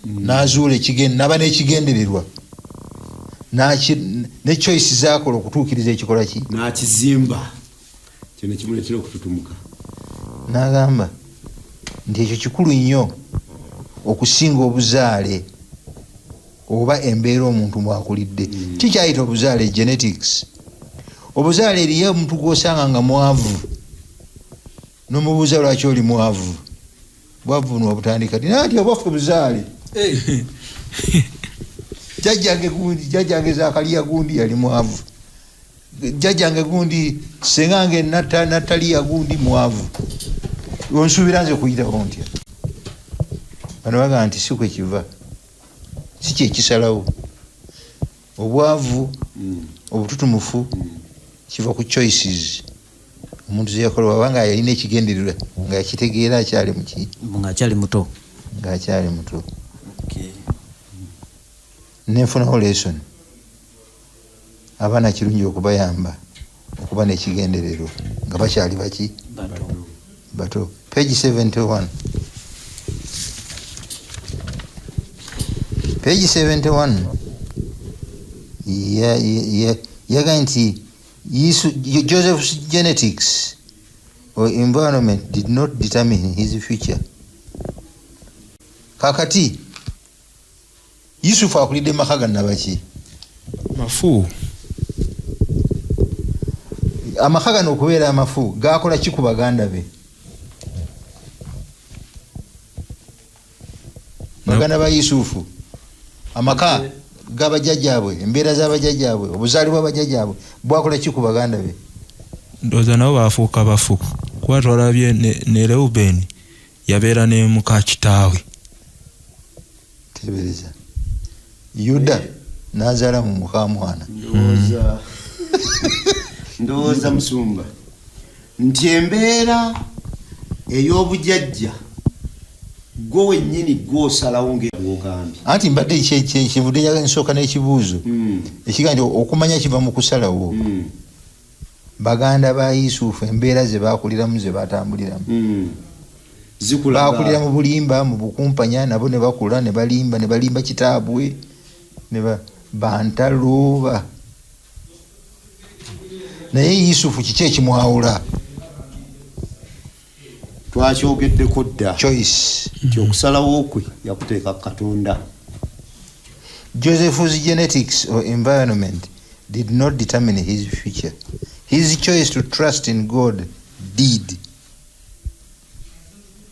nazuula naba n'ekigendererwa, ne choice zakola okutuukiriza ekikola ki. N'akizimba, kino kimuleetera okututumuka. N'agamba nti ekyo kikulu nnyo okusinga obuzaale oba embeera omuntu mwakulidde. Kikyayita obuzaale genetics. Obuzaale, eriyo omuntu gwosanga nga mwavu, nomubuuza lwaki oli mwavu, bwavu buno wabutandika ti? Nati obwaffe buzaale, jjajjange gundi, jjajjange Zakaliya gundi yali mwavu, jjajjange gundi, sengange Nataliya gundi mwavu, onsuubira nze kuyitawo ntya? Bano bagamba nti si kwekiva, si kyekisalawo obwavu, obututumufu kiva ku choices omuntu zeyakola wabanga yalina ekigendererwa nga yakitegeera akyali muki? Ngaakyali muto. Ngaakyali muto. Nenfunawo lesson: abaana kirungi okubayamba okuba n'ekigendererwa nga bakyali baki? Bato. Bato. Page 71, page 71, yagambye nti Joseph's genetics or environment did not determine his future. Kakati Yusufu akulidde mu maka ga nabaki? Mafu. Amaka gano okubeera amafu gakola ki ku baganda be, baganda ba Yusufu? Amaka G'abajjajjaabwe, embeera z'abajjajjaabwe, obuzaale bw'abajjajjaabwe bwakola ki ku baganda be? Ndowooza nabo bafuuka bafu, kuba twalabye ne Reuben yabeera ne muka kitaawe. Tebereza Yuda n'azaala mu mukamwana. Ndowooza musumba nti embeera ey'obujajja gwe wennyini gw'osalawo ng'ebwogambye. Anti mbadde kyenvudde njagala nsooka n'ekibuuzo ekiga nti okumanya kiva mu kusalawo. Baganda ba Yusufu, embeera ze bakuliramu, ze batambuliramu, Zikulaga bakulira mu bulimba, mu bukumpanya, nabo ne bakula ne balimba, ne balimba kitaabwe ne bantalo. Naye Yusufu kiki ekimwawula? Twakyogeddeko dda. Choice. Nti okusalawo kwe yakuteeka ku Katonda. Joseph's genetics or environment did not determine his future. His choice to trust in God did.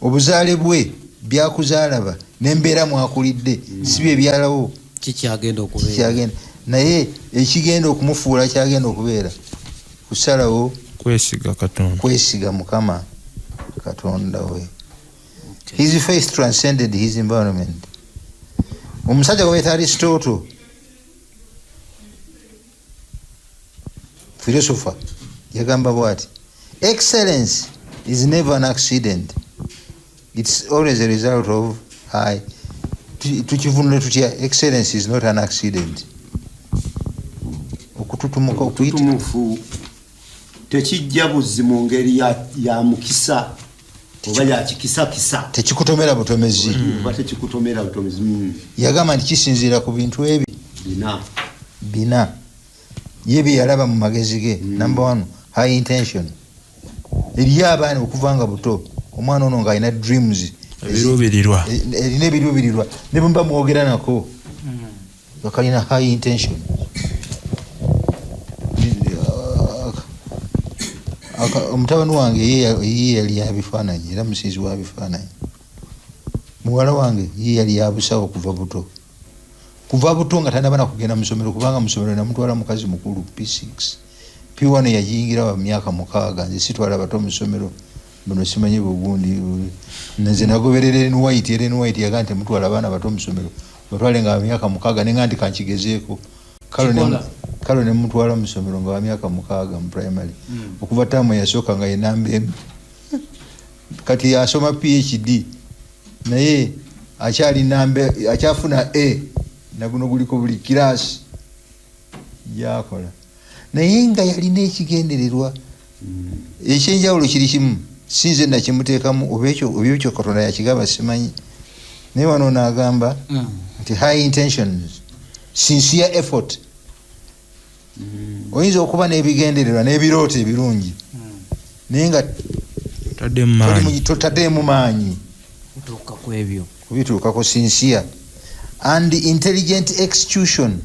Obuzaale bwe, byakuzaalaba n'embeera mwakulidde si bye byalawo Kikyagenda okubeera. Kikyagenda, naye ekigenda okumufuula kyagenda okubeera kusalawo. Kwesiga Katonda. Kwesiga Mukama Katonda we. His faith transcended his environment. Omusajja gwe bayita Aristotle, philosopher, yagamba bwati: "Excellence is never an accident, it's always a result of high." Tukivunule tutya excellence is not an accident? Okututumuka, okuyita Okututumufu tekijja buzzi mu ngeri ya mukisa oba ya kikisakisa. Tekikutomera butomezi. Oba tekikutomera butomezi. Yagamba nti kisinziira ku bintu ebi Bina. Bina ye bye yalaba mu magezi ge. Number one, high intention. Eriyo abaana okuva nga buto, omwana ono ng'alina dreams. Ebiruubirirwa. Erina ebiruubirirwa, ne bwemuba mwogera nako nga kalina high intention. Omutabani wange ye yali yabifaananyi era musiizi wa bifaananyi. Muwala wange ye yali yabusawo kuva buto, kuva buto nga tanaba nakugenda musomero, kubanga musomero namutwala mukazi mukulu, P6. P1 yagiyingira wa myaka 6. Nze sitwala bato mu ssomero buno, simanyi bugundi. Nze nagoberera Ellen White. Ellen White yagaa nti mutwala abaana bato mu ssomero, batwale nga myaka 6. Nenga nti kankigezeeko. Kikola. Kalo nemutwala mu ssomero nga wa myaka 6 mu primary. Okuva taamu eyasooka nga yenamba emu. Kati asoma PhD naye akyali namba, akyafuna A naguno guliko buli kirasi gyakola, naye nga yalina ekigendererwa ekyenjawulo. Kiri kimu, sinze nakimuteekamu oba ekyo, oba ekyo Katonda yakigaba, simanyi. Naye wano naagamba nti high intentions, sincere effort. Oyinza okuba n'ebigendererwa n'ebirooto ebirungi naye nga Totaddemu maanyi. Totaddemu maanyi kutuuka ku ebyo. Kubituukako. Sincere and intelligent execution.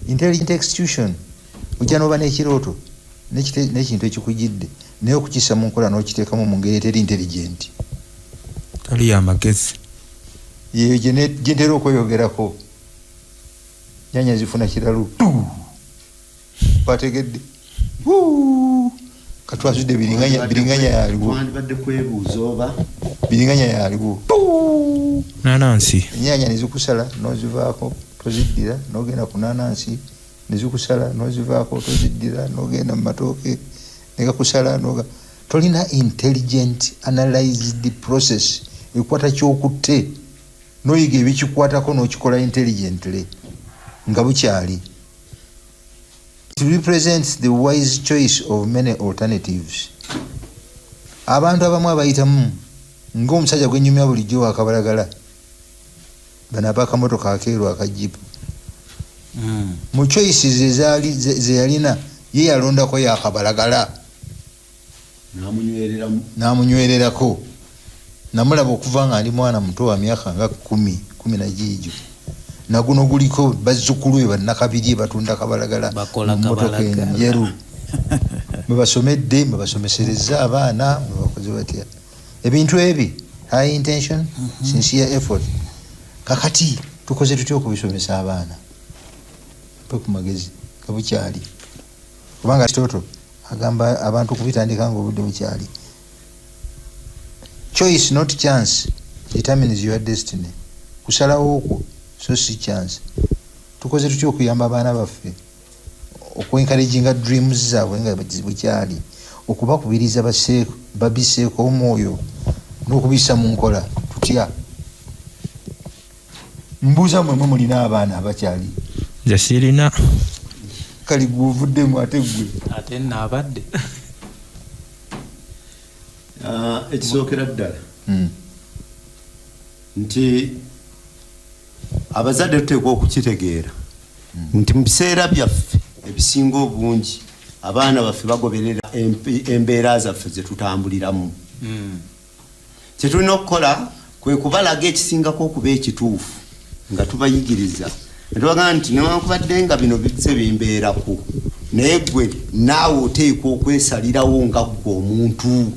Intelligent execution, ojja noba n'ekirooto n'ekintu ekikujidde, naye okukissa mu nkola n'okiteekamu mu ngeri eteri intelligent, Tali yamagezi. Yeyo gye ntera okweyogerako. Nyanya zifuna kiralu, bategedde. Wuu! Katwazudde biringanya, biringanya yaliwo. Twandibadde kwebuuza oba Biringanya yaliwo. Nanansi. Ennyanya nezikusala nozivaako, toziddira, nogenda ku nanansi, nezikusala nozivaako, toziddira, nogenda mu matooke negakusala noga tolina intelligent analyzed process ekwata kyokutte noyiga ebikikwatako nokikola intelligently nga bukyali. It represents the wise choice of many alternatives. Abantu abamu abayitamu ng'omusajja gwenyumya bulijjo wakabalagala, bano abakamotoka akeeru akajipu, mu choices ezaali ze yalina, ye yalondako yakabalagala. Namunywereramu. N'amunywererako. Namulaba okuva nga ndi mwana muto wa myaka nga 10, 10 nagiigyo, naguno guliko bazzukulu be bannakabiri batunda kabalagala Bakola mu mmotoka kabalagala. enjeru, mwebasomedde, mwebasomesereza abaana, mwebakoze batya ebintu ebi. High intention, sincere effort. Kakati Tukoze tutya okubisomesa abaana? Mpe ku magezi nga bukyali, kubanga Aristotle agamba abantu kubitandika nga obudde bukyali. Choice, not chance, determines your destiny. Kusalawo okwo, so si chance. Tukoze tutya okuyamba abaana baffe okwencouraginga dreams zaabwe nga bukyali, okubakubiriza babiseeko omwoyo n'okubissa mu nkola? Tutya? Mbuuza mwemwe mulina abaana abakyali. Nze sirina. Kali gwovuddemu, ate gwe? Ate naabadde. Ah, ekisookera ddala nti abazadde tuteekwa okukitegeera nti mu biseera byaffe ebisinga obungi abaana baffe bagoberera embeera zaffe zetutambuliramu. Kyetulina okukola kwe kubalaga ekisingako okuba ekituufu nga tubayigiriza, netubagamba nti newankubadde nga bino bizze bimbeerako, naye gwe naawe oteekwa okwesalirawo nga ggwe omuntu.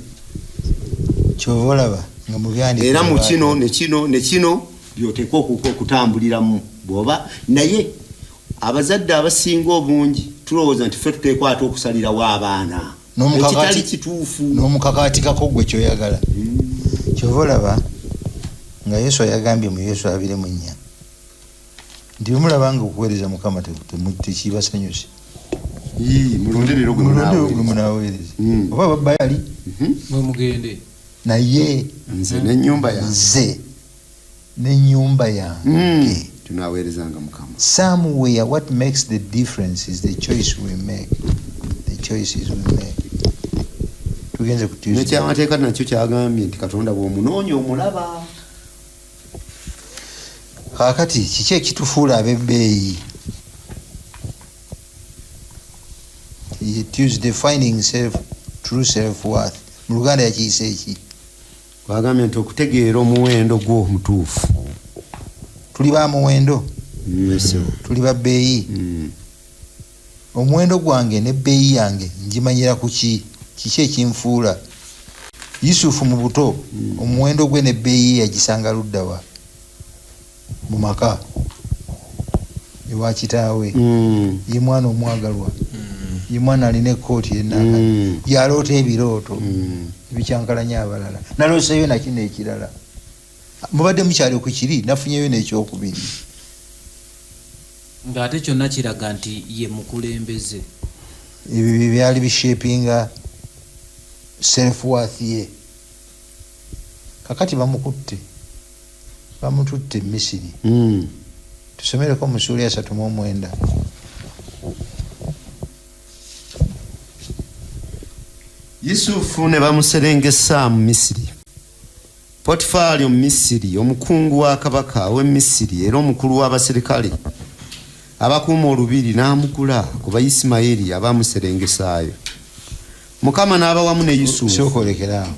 Kyova olaba nga mu byandiko era mu kino ne kino ne kino byoteekwa okutambuliramu bw'oba. Naye abazadde abasinga obungi tulowooza nti ffe tuteekwa ate okusalirawo abaana, ekitali kituufu. N'omukakaatikako gwe kyoyagala. Kyova olaba nga Yesu yagambye mu Yesu 24 nti bwemulaba nga okuweereza Mukama tekibasanyuse, Ii, mulonde leero gwe mulonde gwe munaaweereza. Munaaweereza oba babayali. Mwe mugende. Naye nze n'ennyumba yange, nze n'ennyumba yange tunaaweerezanga Mukama. Somewhere, what makes the difference is the choice we make, the choices we make. Tugenze ku Tuesday. Nekyamateeka nakyo kyagambye nti Katonda bw'omunoonya omulaba. Kaakati kiki ekitufuula ab'ebbeeyi? Ye Tuesday, finding self, true self worth mu Luganda yakiyise eki? Twagambye nti okutegeera omuwendo gwo omutuufu. Tuli ba muwendo? Yes. Tuli ba bbeeyi? Omuwendo gwange n'ebbeeyi yange ngimanyira ku ki? Kiki ekinfuula? Yusufu mu buto, omuwendo gwe n'ebbeeyi ye yagisanga luddawa? Mu maka ewa kitaawe. Ye mwana omwagalwa, ye mwana alina ekkooti enaka, yaloota ebirooto ebikyankalanya abalala. Nalooseeyo nakino ekirala, mubadde mukyali ku kiri, nafunyeyo n'ekyokubiri. Ng'ate kyonna kiraga nti ye mukulembeze. Ebyo bye byali bishapinga self worth ye. Kakati bamukutte, bamututte Misiri. Tusomereko mu ssuula 39. Yusufu ne bamuserengesa mu Misiri. Potifaali Omumisiri, omukungu wa kabaka ow'e Misiri era omukulu w'abaserikale abakuuma olubiri, n'amugula ku Bayisimayiri abamuserengesaayo. Mukama n'aba wamu ne Yusufu. Sooka olekeraawo.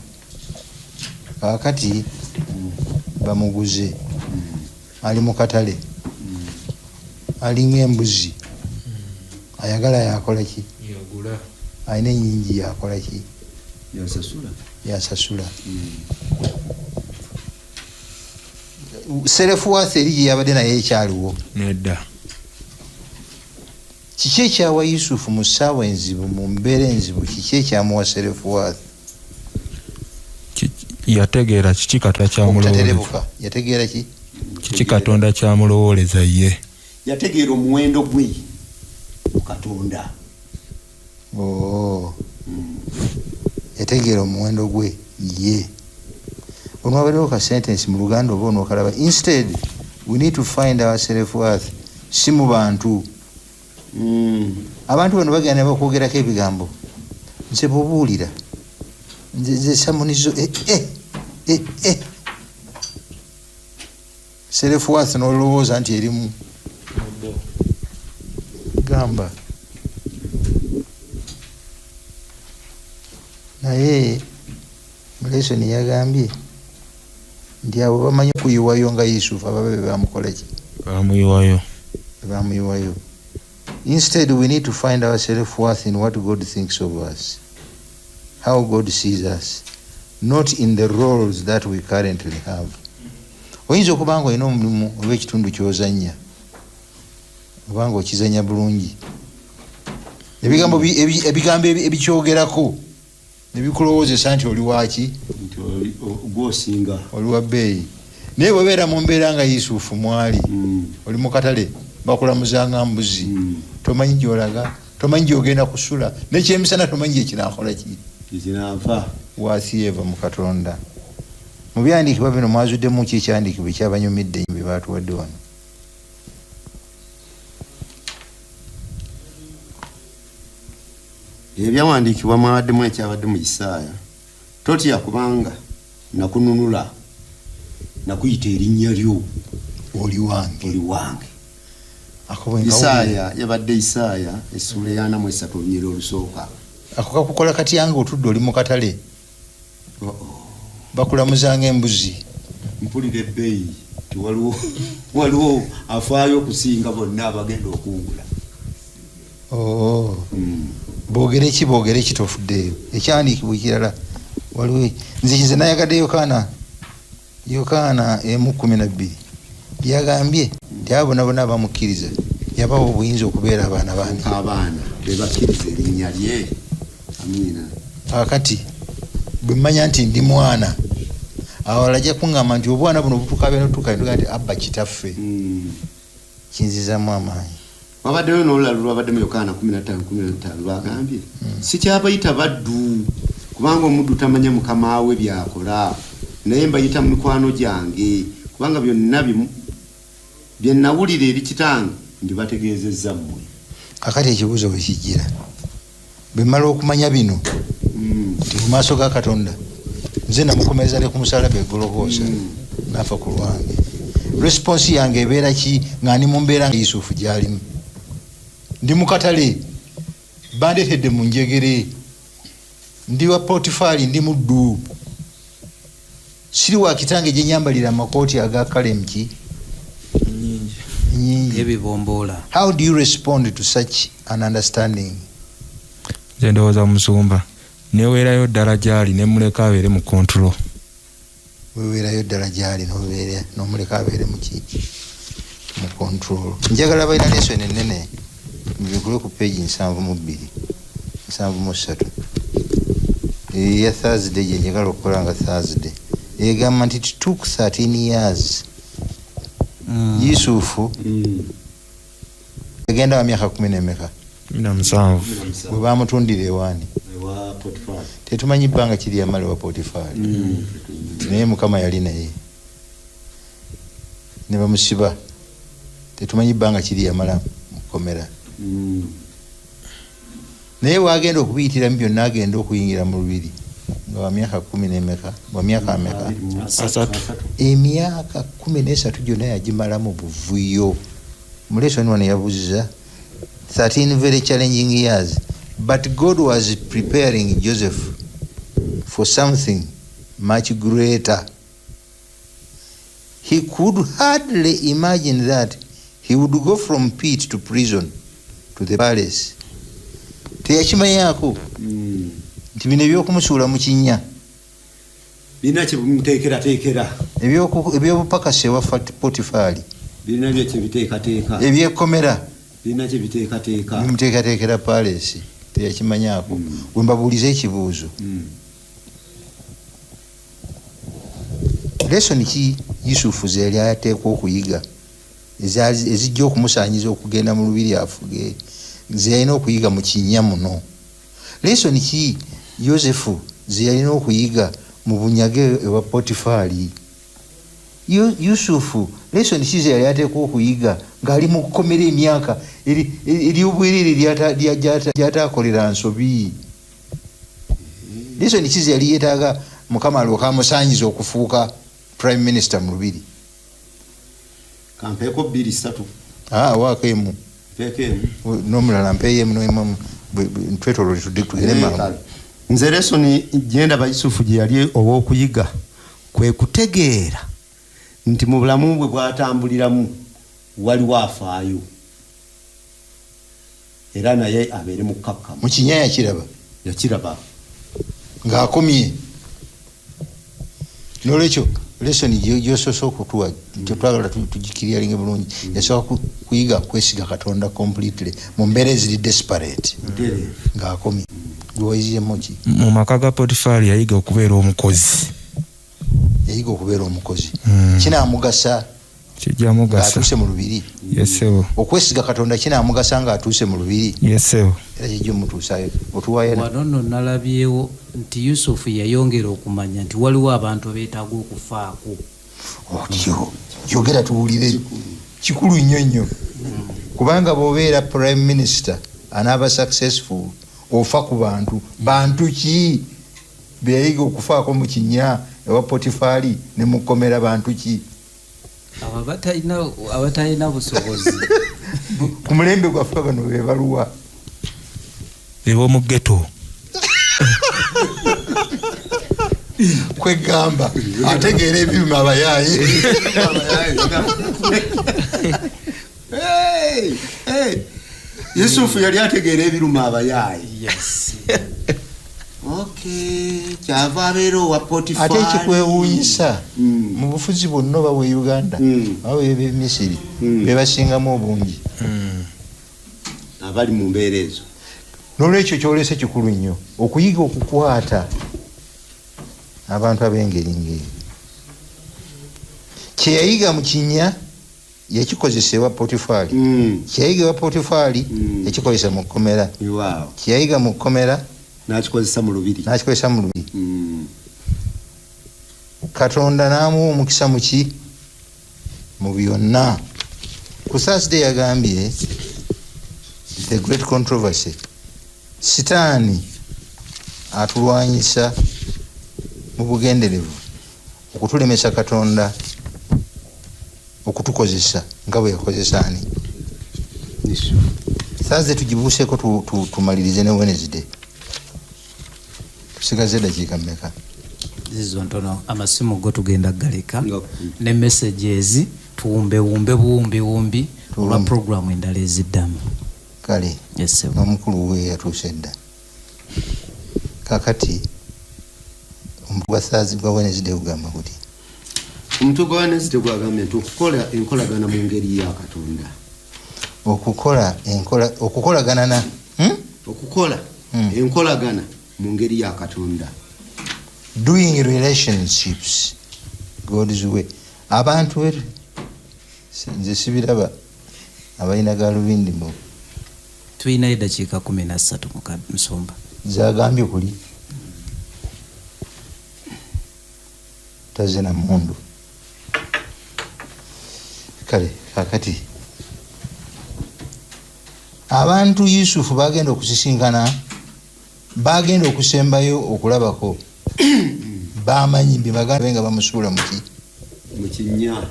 Kaakati bamuguze, ali mu katale, alinga embuzi. Ayagala yakola ki? Yagula. Alina enyingi, yakola ki? Yasasula. Yasasula. Self worth eri gye yabadde naye ekyaliwo? Nedda. Kiki ekyawa Yusufu mu ssaawa enzibu, mu mbeera enzibu? Kiki ekyamuwa self worth? Yategeera kiki Katonda kyamulowoleza. Obutaterebuka. Yategeera ki? Kiki Katonda kyamulowooleza ye. Yategeera omuwendo gwe mu Katonda. Oh. Yategeera omuwendo gwe ye. Onwabaddewo ka sentence mu Luganda oba onookalaba? Instead, we need to find our self worth si mu bantu. Abantu bano bagenda ne bakwogerako ebigambo. Nze bw'obuulira, nze samunizo, eh, eh, eh, eh. Self worth n'olowooza nti erimu gamba, naye mu lesson yagambye nti abo bamanyi okuyiwayo nga Yusufu, ababe be bamukola ki? Bamuyiwayo. Bamuyiwayo. Instead, we need to find our self worth in what God thinks of us, how God sees us, not in the roles that we currently have. Oyinza okuba nga olina omulimu oba ekitundu ky'ozannya, oba nga okizannya bulungi, ebigambo ebigambo ebikyogerako ne bikulowoozesa nti oli waaki, nti gwosinga, oli wa bbeeyi. Naye bw'obeera mu mbeera nga Yusufu mwali, oli mu katale, bakulamuza nga mbuzi, tomanyi gy'olaga, tomanyi gy'ogenda kusula, n'ekyemisana tomanyi gye kinaakola ki, ekinanfa waasi eva mu Katonda. Mu byandiikibwa bino mwazuddemu ki ekyandiikibwa ekyabanyumidde bye baatuwadde wano? Ebyawandiikibwa mwabaddemu ekyabadde mu Isaaya: totya, kubanga nakununula, nakuyita erinnya lyo, oli wange, oli wange. Ako bwe nkawulira- Isaaya yabadde Isaaya essuula ey' 43, olunyiriri olusooka. Ako kakukola katya nga otudde oli mu katale, bakulamuzanga embuzi? Mpulira ebbeeyi ti waliwo afaayo okusinga bonna abagenda okungula. Oh. Boogere ki, boogere ki, tofuddeeyo. Ekyandiikibwa ekirala waliwo, nze nayagadde Yokaana 1:12, yagambye nti abo bonna bonna abamukkiriza yabawa obuyinza okubeera abaana baani? Abaana bebakkiriza erinnya lye. Amiina. Akati bwe mmanya nti ndi mwana, awalala ajja kuŋŋamba nti obwana buno butukabya notuka nti Abba, Kitaffe. Kinzizaamu amaanyi. Wabaddeyo n'olulala lwabaddemu Yokaana 15:15, lwagambye: sikyabayita baddu, kubanga omuddu tamanya mukama we byakola, naye mbayita mikwano gyange, kubanga byonna bye nawulira eri Kitange ndibategeezezza mmwe. Kakati ekibuuzo bwe kijjira, bwe mmala okumanya bino nti mu maaso ga Katonda nze namukomereza ne ku musalaba egologoosa, nafa ku lwange, response yange ebeera ki nga ndi mu mbeera nga Yusufu gyalimu? Ndi mu katale, bandeetedde mu njegere, ndi wa Potifaali, ndi muddu, siri wa kitange gye nyambalira amakooti aga kalemki nyingi. Nyingi. Ebibomboola. How do you respond to such an understanding? Nze ndowooza, musumba, neweerayo ddala gyali nemuleka abeere mu control. Weweerayo ddala gyali nobeera nomuleka abeere muki? Mu control. Njagala balina lesson enene, mubikule ku page 72, 73, eya Thursday gye njagala okukola nga Thursday. Egamba nti it took 13 years. Yusufu yagenda wa myaka kumi nemeka? 17. Bwe bamutundira ewaani? Ewa Potifaali. Tetumanyi bbanga kiri yamala ewa Potifaali, naye Mukama yali naye. Ne bamusiba, tetumanyi bbanga kiri yamala mukomera, naye wagenda okubiyitiramu byonna, agenda okuyingira mu lubiri nga wa myaka kumi nemeka? Wa myaka ameka? 30. Emyaka 13 gyonna yagimala mu buvuyo. Mu lesson wano yabuuziza 13 very challenging years, but God was preparing Joseph for something much greater. He could hardly imagine that he would go from pit to prison to the palace. Teyakimanyaako nti bino ebyokumusuula mu kinnya Birina kyebimuteekerateekera. Ebyobupakasi ewa Potifaali, Birina byo kyebiteekateeka. Ebyekomera Birina kyebiteekateeka. Bimuteekateekera palace. Teyakimanyaako. We mbabuuliza ekibuuzo, lesson ki Yusufu ze yali ateekwa okuyiga ezijja okumusaanyiza okugenda mu lubiri afuge, ze yalina okuyiga mu kinnya muno? Lesson ki Yosefu ze yalina okuyiga mu bunyage ewa Potifaali? Yusufu lesson ki ze yali ateekwa okuyiga ng'ali mu kkomera emyaka eryobwerere ly'ataakolera nsobi? Lesson ki ze yali yeetaaga Mukama alyoke amusaanyiza okufuuka prime minister mu lubiri? Kampeeko bbiri, ssatu. Ah, waako emu. Mpeeko emu. N'omulala mpeeyo emu n'emu, twetoolole tudde tugende mangu. Kale. Nze lesson gyendaba Yusufu gye yali ow'okuyiga kwe kutegeera nti mu bulamu bwe bwatambuliramu waliwo afaayo, era naye abeere mukkakkamu. Mu kinnya yakiraba? Yakiraba. Ng'akomye, nolwekyo Lesson gyosoose okutuwa tetwagala tugikiryalinge bulungi. Yasooka kuyiga kwesiga Katonda completely mu mbeera eziri desperate ng'akomye. Gwe wayiziremu ki? Mu maka ga Potifaali yayiga okubeera omukozi. Yayiga okubeera omukozi. Kinamugasa Kijja mugasa ng'atuuse mu lubiri. Yesebo. Okwesiga Katonda kinamugasa ng'atuuse mu lubiri. Yesebo. Era kijja omutuusayo. Otuwayo Wano nno nalabyewo nti Yusufu yayongera okumanya nti waliwo abantu abeetaaga okufaako. Otyo yogera tuwulire. Kikulu nnyo nnyo, kubanga bw'obeera prime minister anaaba successful ofa ku bantu. Bantu ki beyayiga okufaako mu kinnya ewa Potifaali ne mukomera? Bantu ki? Abo abatalina busobozi. Ku mulembe gwaffe bano be baluwa? Eb'omu ghetto. Kwegamba ategeera ebiruma abayaaye. Hey, hey. Yusufu yali ategeera ebiruma abayaaye. Yes. Okay, kyava abeera owa Potifaali. Ate ekikwewuunyisa, mu bufuzi bwonna oba bwe Uganda oba bwe Misiri, bebasingamu obungi abali mu mbeera ezo. N'olwekyo kyolese kikulu nnyo okuyiga okukwata abantu ab'engeri ngeri. Kyeyayiga mu kinnya yakikozesa ewa Potifaali. Kyeyayiga ewa Potifaali yakikozesa mu kkomera. Kyeyayiga mu kkomera n'akikozesa mu lubiri. N'akikozesa mu lubiri. Katonda n'amuwa omukisa muki mu byonna. Ku Thursday yagambye the great controversy, Sitaani atulwanyisa mu bugenderevu okutulemesa Katonda okutukozesa nga bwe yakozesa ani. Thursday tugibuuseeko tumalirize ne Wednesday. Tusigaze eddakiika mmeka? Zizo ntono. Amasimu go tugenda galeka ne messages tuwumbewumbe buwumbiwumbi olwa programu endala eziddamu. Kale. Yes, sir. N'omukulu we yatuuse dda. Kakati omutwe gwa Thursday gwa Wednesday gugamba guti? Omutwe gwa Wednesday gwagambye nti okukola enkolagana mu ngeri ya Katonda. Okukola enkola, okukolagana na, Okukola enkolagana mu ngeri ya Katonda. Doing relationships God's way. Abantu nze sibiraba abalina galubindi mu Tulinayo eddakiika 13, musumba. Zagambye kuli taze na mundu. Kale kakati abantu Yusufu bagenda okusisinkana, bagenda okusembayo okulabako, bamanyi bye nga bamusuula muki? Mu kinnya.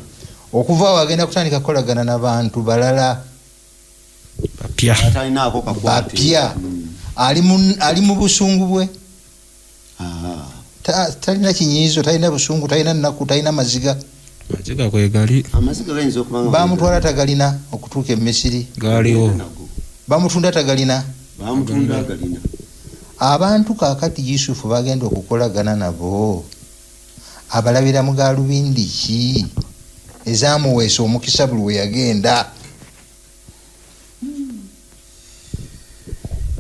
Okuva awo agenda kutandika kukolagana n'abantu balala. Bapya. Atalinaako kakwate. Bapya. Ali mu busungu bwe. Talina kinyiizo, talina busungu, talina nnaku, talina maziga. Maziga kwegali. Amaziga gayinza okuba nga Bamutwala tagalina okutuuka e Misiri. Galiwo. Nago. Bamutunda tagalina. Bamutunda agalina. Abantu kaakati Yusufu bagenda okukolagana nabo abalabira mu galubindi ki ezamuweesa omukisa buli we yagenda,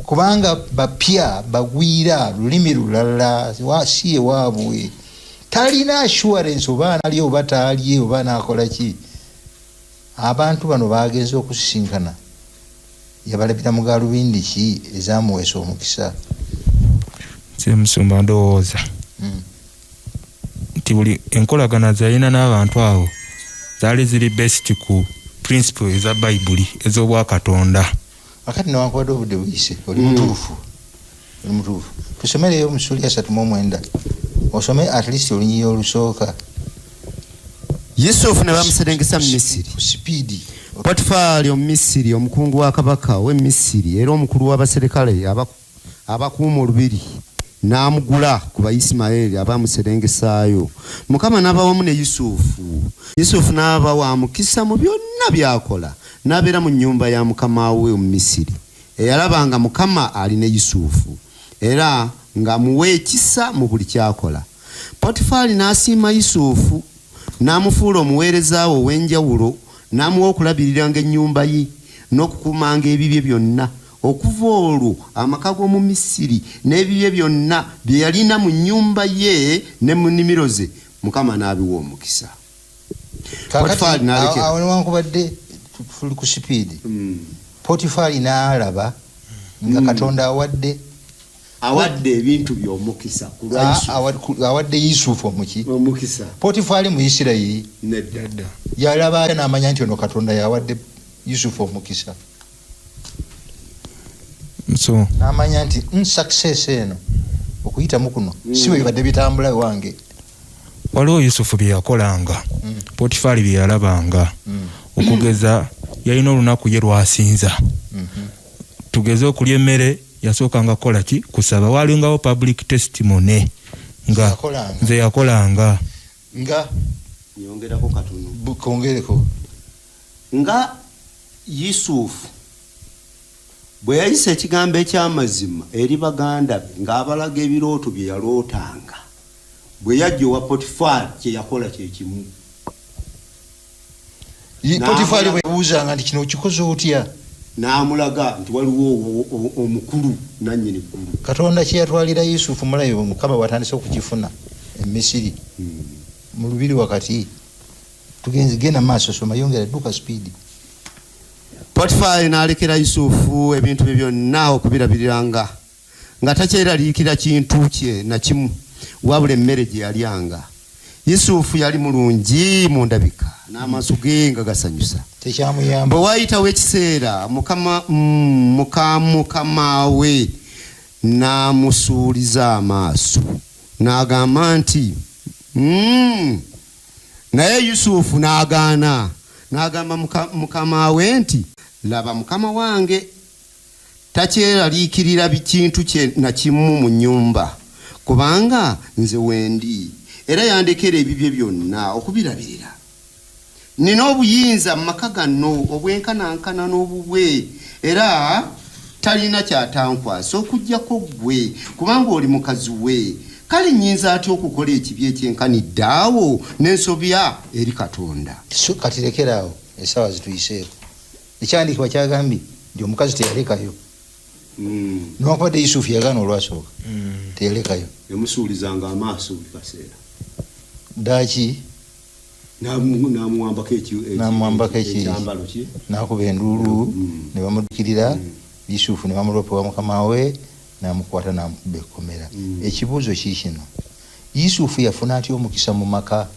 kubanga bapya, bagwira, lulimi lulala, si ewaabwe, talina assurance oba analye oba taalye oba anakola ki. Abantu bano bagenze okusisinkana yabalabira mu galubindi ki ezamuweesa omukisa? Nze musumba ndowooza nti buli enkolagana zeyalina n'abantu abo zaali ziri based ku principle eza Bayibuli ez'obwakatonda. Akati newankubadde obudde buyise, oli mutuufu, oli mutuufu. Tusomereyo mu ssuula 39, osome at least olunyiriri olusooka. Yusufu ne bamuserengesa mu Misiri. Ku sipiidi. Potifaali Omumisiri, omukungu wa kabaka w'e Misiri era omukulu w'abaserikale abakuuma olubiri, n'amugula ku Bayisimayiri abamuserengesaayo. Mukama n'aba wamu ne Yusufu. Yusufu n'aba wa mukisa mu byonna by'akola, n'abeera mu nnyumba ya mukama we Omumisiri, eyalaba nga Mukama ali ne Yusufu era ng'amuwa ekisa mu buli ky'akola. Potifaali n'asiima Yusufu. N'amufuula omuweereza we ow'enjawulo, n'amuwa okulabiriranga ennyumba ye n'okukuumanga ebibye byonna. Okuva olwo amaka g'omu Misiri n'ebibye byonna bye yalina mu nnyumba ye ne mu nnimiro ze, Mukama n'abiwa omukisa. Kaakati Potifaali n'alekera. awo newankubadde tuli ku sipiidi, Potifaali n'alaba nga Katonda awadde Awadde ebintu bye omukisa ku lwa Yusufu. Awadde Yusufu omuki? Omukisa. Potifaali mu Isirayiri Nedda. Yalaba atya n'amanya nti ono Katonda yawadde Yusufu omukisa? So n'amanya nti success eno okuyitamu kuno si bwe bibadde bitambula ewange. Waliwo Yusufu bye yakolanga, Potifaali bye yalabanga. Okugeza, yalina olunaku ye lwasinza. Tugeze okulya emmere, yasookanga kukola ki? Kusaba. Walingawo public testimony nga Yakolanga. Nze yakolanga. Nga Nyongerako katono. Kongereko. Nga Yusufu bwe yayisa ekigambo eky'amazima eri baganda be ng'abalaga ebirooto bye yalootanga, bwe yajja owa Potifaali kye yakola kye kimu. Potifaali bwe yabuuzanga nti kino okikoze otya, n'amulaga nti waliwo omukulu nannyini ggulu. Katonda kye yatwalira Yusufu mulayo Mukama bw'atandise okukifuna e Misiri mu lubiri wakati. Tugenze, genda maaso, soma, yongera, dduka sipiidi. Potifaali n'alekera Yusufu ebintu bye byonna okubirabiriranga, nga takyeraliikira kintu kye na kimu wabula emmere gye yalyanga. Yusufu yali mulungi mu ndabika, n'amaaso ge nga gasanyusa. Tekyamuyamba. Bwe waayitawo ekiseera, muka mukama we n'amusuuliza amaaso, n'agamba nti, Naye Yusufu n'agaana, n'agamba mukama we nti, laba mukama wange takyeraliikirira kintu kye na kimu mu nnyumba, kubanga nze wendi, era yandekera ebibye byonna okubirabirira. Nina obuyinza mu maka gano obwenkanankana n'obubwe, era talina kyatankwasa okuggyako ggwe, kubanga oli mukazi we. Kale nnyinza atya okukola ekibi ekyenkanidde awo n'ensobya eri Katonda? So, kati lekera awo, essaawa zituyiseeko. Ekyawandiikibwa kyagambye nti omukazi teyalekayo. Newankubadde Yusufu yagaana olwasooka, teyalekayo. Yamusuulizanga amaaso buli kaseera. Ddaaki N'amuwambako N'amuwambako ekyambalo kye. N'akuba enduulu, ne bamuddukirira. Yusufu ne bamulopa wa mukama we, n'amukwata n'amukuba ekkomera. Ekibuuzo kiikino: Yusufu yafuna atya omukisa mu maka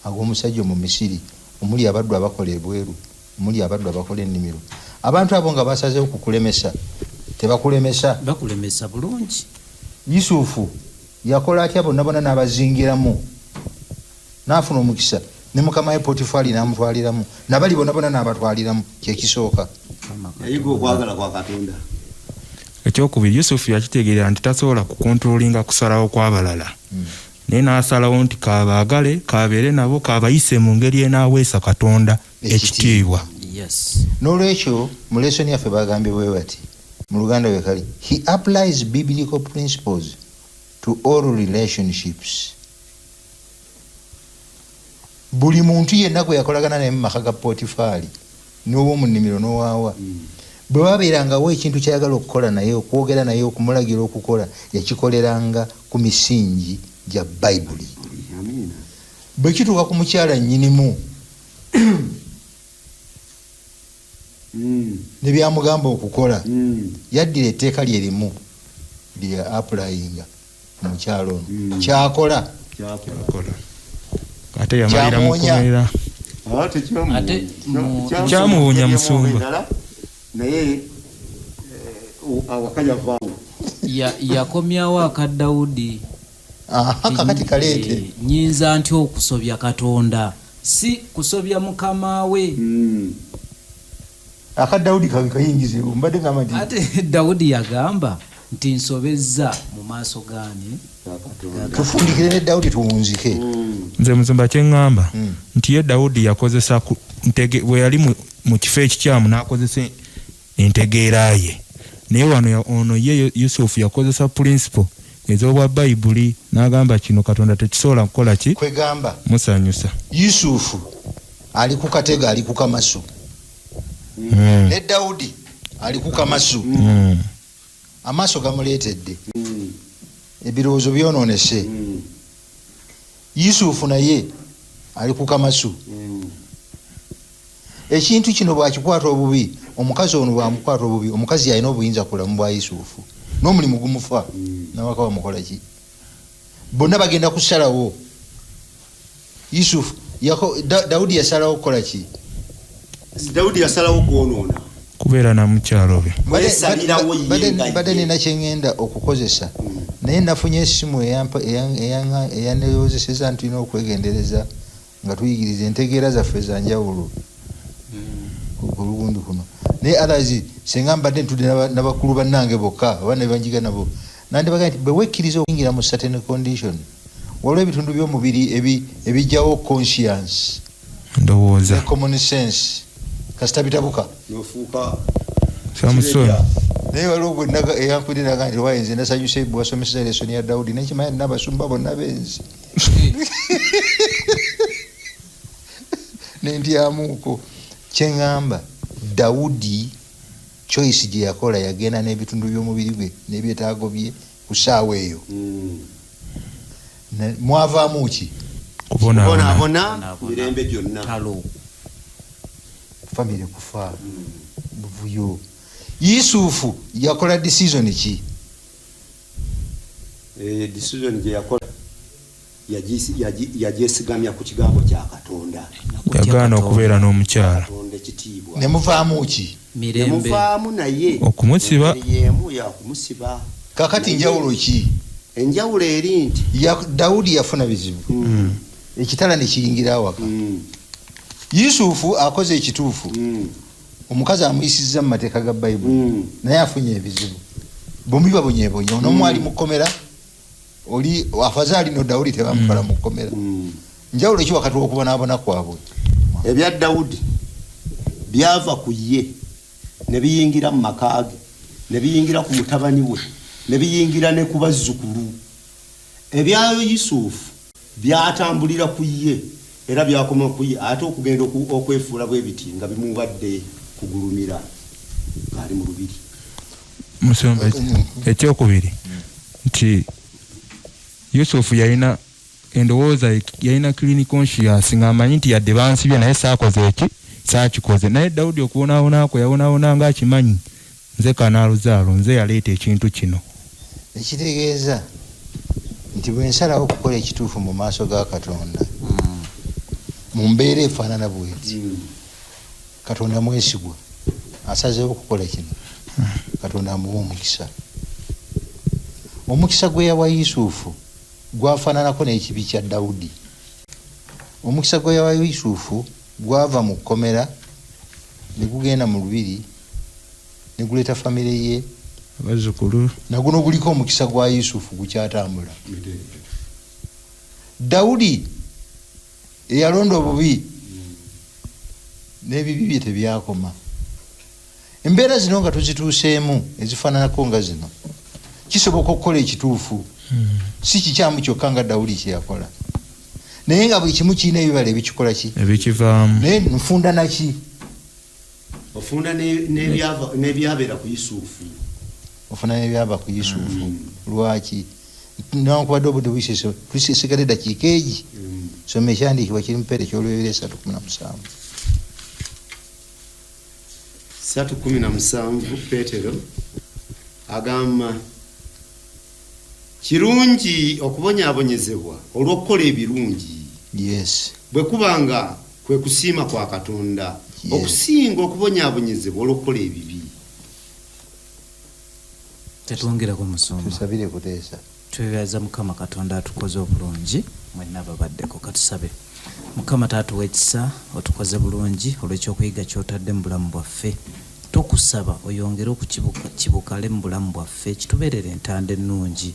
ag'omusajja omu Misiri omuli abaddu abakola ebweru, omuli abaddu abakola ennimiro? Abantu abo nga basazeewo kukulemesa, tebakulemesa? Bakulemesa bulungi. Yusufu yakola atya bonna bonna n'abazingiramu, n'afuna omukisa ne mukama we Potifaali n'amutwaliramu, nabali bonna bonna n'abatwaliramu? Kyekisooka. Yayiga okwagala kwa Katonda. Ekyokubiri, Yusufu yakitegeera nti tasobola kukontrolinga kusalawo kw'abalala, naye n'asalawo nti kabaagale, kabeere nabo, kabayise mu ngeri enaaweesa Katonda ekitiibwa. N'olwekyo mu lesson yaffe bagambye bwe bati mu Luganda bwe kali: he applies biblical principles to all relationships. Buli muntu yenna gwe yakolagana naye mu maka ga Potifaali, n'ow'omu nnimiro n'owaawa, bwe babeerangawo ekintu kyayagala okukola naye, okwogera naye, okumulagira okukola, yakikoleranga ku misingi gya Bayibuli. Amiina. Bwe kituuka ku mukyala nnyinimu ne byamugamba okukola, yaddira etteeka lye limu lye apulayinga ku mukyala ono. Kyakola. Kyakola. Ate yamalira mu Kyamuwonya. kkomera. Ah, tekyamuwonya. Ate Kyamuwonya musumba. Endala, naye awaka yavaawo. Yakomyawo aka Dawudi. Aha, kakati kaleete. Nnyinza ntya okusobya Katonda? Si kusobya mukama we. Aka Dawudi kayingize, mbadde ngamba nti Ate Dawudi yagamba nti nsobezza mu maaso gaani? Tufundikire ne Dawudi tuwunzike. Nze musumba kyeŋŋamba nti ye Dawudi yakozesa ku ntege bwe yali mu kifo ekikyamu n'akozesa entegeera ye, naye wano ono ye Yusufu yakozesa principle. Ez'obwa Bayibuli, n'agamba kino Katonda tekisobola kukola ki? Kwegamba Musanyusa. Yusufu ali ku katego, ali ku kamasu. Ne Dawudi ali ku kamasu. Amaaso gamuleetedde, ebirowoozo byonoonese. Yusufu naye ali ku kamasu. Ekintu kino bwakikwata obubi, omukazi ono bwamukwata obubi, omukazi yalina obuyinza ku bulamu bwa Yusufu, n'omulimu gumufa, nawaka bamukola ki? Bonna bagenda kusalawo. Yusufu Dawudi yasalawo kukola ki? Dawudi yasalawo kwonoona, Kubeera na mukyalo be. Kwesalirawo ye nga Badde ye. nina kyeŋŋenda okukozesa, naye nafunye essimu eyanneewozeseza nti tulina okwegendereza nga tuyigiriza, entegeera zaffe za njawulo ku lugundi kuno. Naye others, senga mbadde ntudde n'abakulu bannange bokka oba ne banjiga nabo, nandibagambye nti bwe wekkiriza okuyingira mu certain condition, waliwo ebitundu by'omubiri ebijjawo conscience Ndowooza ne common sense, kasita bitabuka. Nofuuka Samusoni. Naye waliwo gwe eyankubidde naga nti waye nze nasanyuse bwe wasomeseza lesson ya Dawudi, nekimanya n'abasumba bonna benzi nentyamuuko. Kyeŋŋamba, Dawudi choice gye yakola, yagenda n'ebitundu by'omubiri gwe n'ebyetaago bye ku ssaawa eyo. Mwavaamu ki? Kubonaabona. Kubonaabona mirembe gyonna. Talo. Famire kufa, buvuyo. Yusufu yakola decision ki? Decision gye yakola yagyesigamya ku kigambo kya Katonda. Yagaana okubeera n'omukyala. Katonda ekitiibwa. Ne muvaamu ki? Mirembe. Nemuvaamu naye Okumusiba. engeri y'emu yakumusiba. Kakati njawulo ki? Enjawulo eri nti Dawudi yafuna bizibu, ekitala ne kiyingira awaka. Yusufu akoze ekituufu, omukazi amuyisizza mu mateeka ga Bayibuli, naye afunye ebizibu. Bombi babonyebonye. Onomu ali mu kkomera, oli afazaali no Dawudi tebamutwala mu kkomera. Njawulo ki wakati w'okubonaabona kwabwe? Ebya Dawudi byava ku ye ne biyingira mu maka ge, ne biyingira ku mutabani we, ne biyingira ne ku bazzukulu. Ebya Yusufu byatambulira ku ye era byakoma ku ye, ate okugenda okwefuula bwe biti nga bimubadde kugulumira ng'ali mu lubiri. Musumba, ekyokubiri nti Yusufu yalina endowooza, yalina clean conscience, ng'amanyi nti yadde bansibye naye saakoze eki, saakikoze. Naye Dawudi okubonaabona kwe yabonaabona ng'akimanyi, nze kanaaluzaalo, nze yaleeta ekintu kino. Ekitegeeza nti bwe nsalawo okukola ekituufu mu maaso ga Katonda mu mbeera efaanana bweti, Katonda mwesigwa, asazeewo okukola kino, Katonda amuwa omukisa. Omukisa gwe yawa Yusufu gwafaananako n'ekibi kya Dawudi. Omukisa gwe yawa Yusufu gwava mu kkomera ne gugenda mu lubiri ne guleeta famire ye, abazzukulu. Naguno guliko omukisa gwa Yusufu gukyatambula. Dawudi eyalonda obubi n'ebibi bye tebyakoma. Embeera zino nga tuzituuseemu ezifaananako nga zino, kisoboka okukola ekituufu, si kikyamu kyokka nga Dawudi kyeyakola, naye nga buli kimu kirina ebibala ebikikola ki? Ebikivaamu. Naye nfunda naki? Ofunda n'ebyabeera ku Yusufu. Ofuna n'ebyava ku Yusufu. Lwaki newankubadde obudde buyise, tusigadde eddakiika egi, soma ekyandiikibwa kiri mu Peetero ekyolubereberye 3:17. 3:17, Peetero agamba, kirungi okubonyaabonyezebwa olw'okukola ebirungi, bwe kuba nga kwe kusiima kwa Katonda, okusinga okubonyaabonyezebwa olw'okukola ebibi. Tetwongerako, musumba. Tusabire kuteesa. Twebaza Mukama Katonda atukoze obulungi mwenna babaddeko. Katusabe. Mukama taatuwa ekisa, otukoze bulungi olw'ekyokuyiga kyotadde mu bulamu bwaffe. Tukusaba oyongere okukibukale mu bulamu bwaffe, kitubeerere entanda ennungi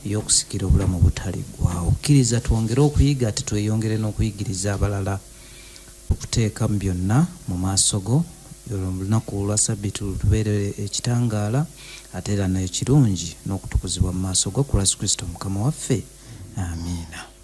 ey'okusikira obulamu obutaliggwaawo. Kkiriza twongere okuyiga ate tweyongere n'okuyigiriza abalala, okuteeka mu byonna mu maaso go. Olunaku olwa Sabbiiti lutubeere ekitangaala ate era n'ekirungi n'okutukuzibwa mu maaso go, ku lwa Yesu Kristo Mukama waffe. Amiina.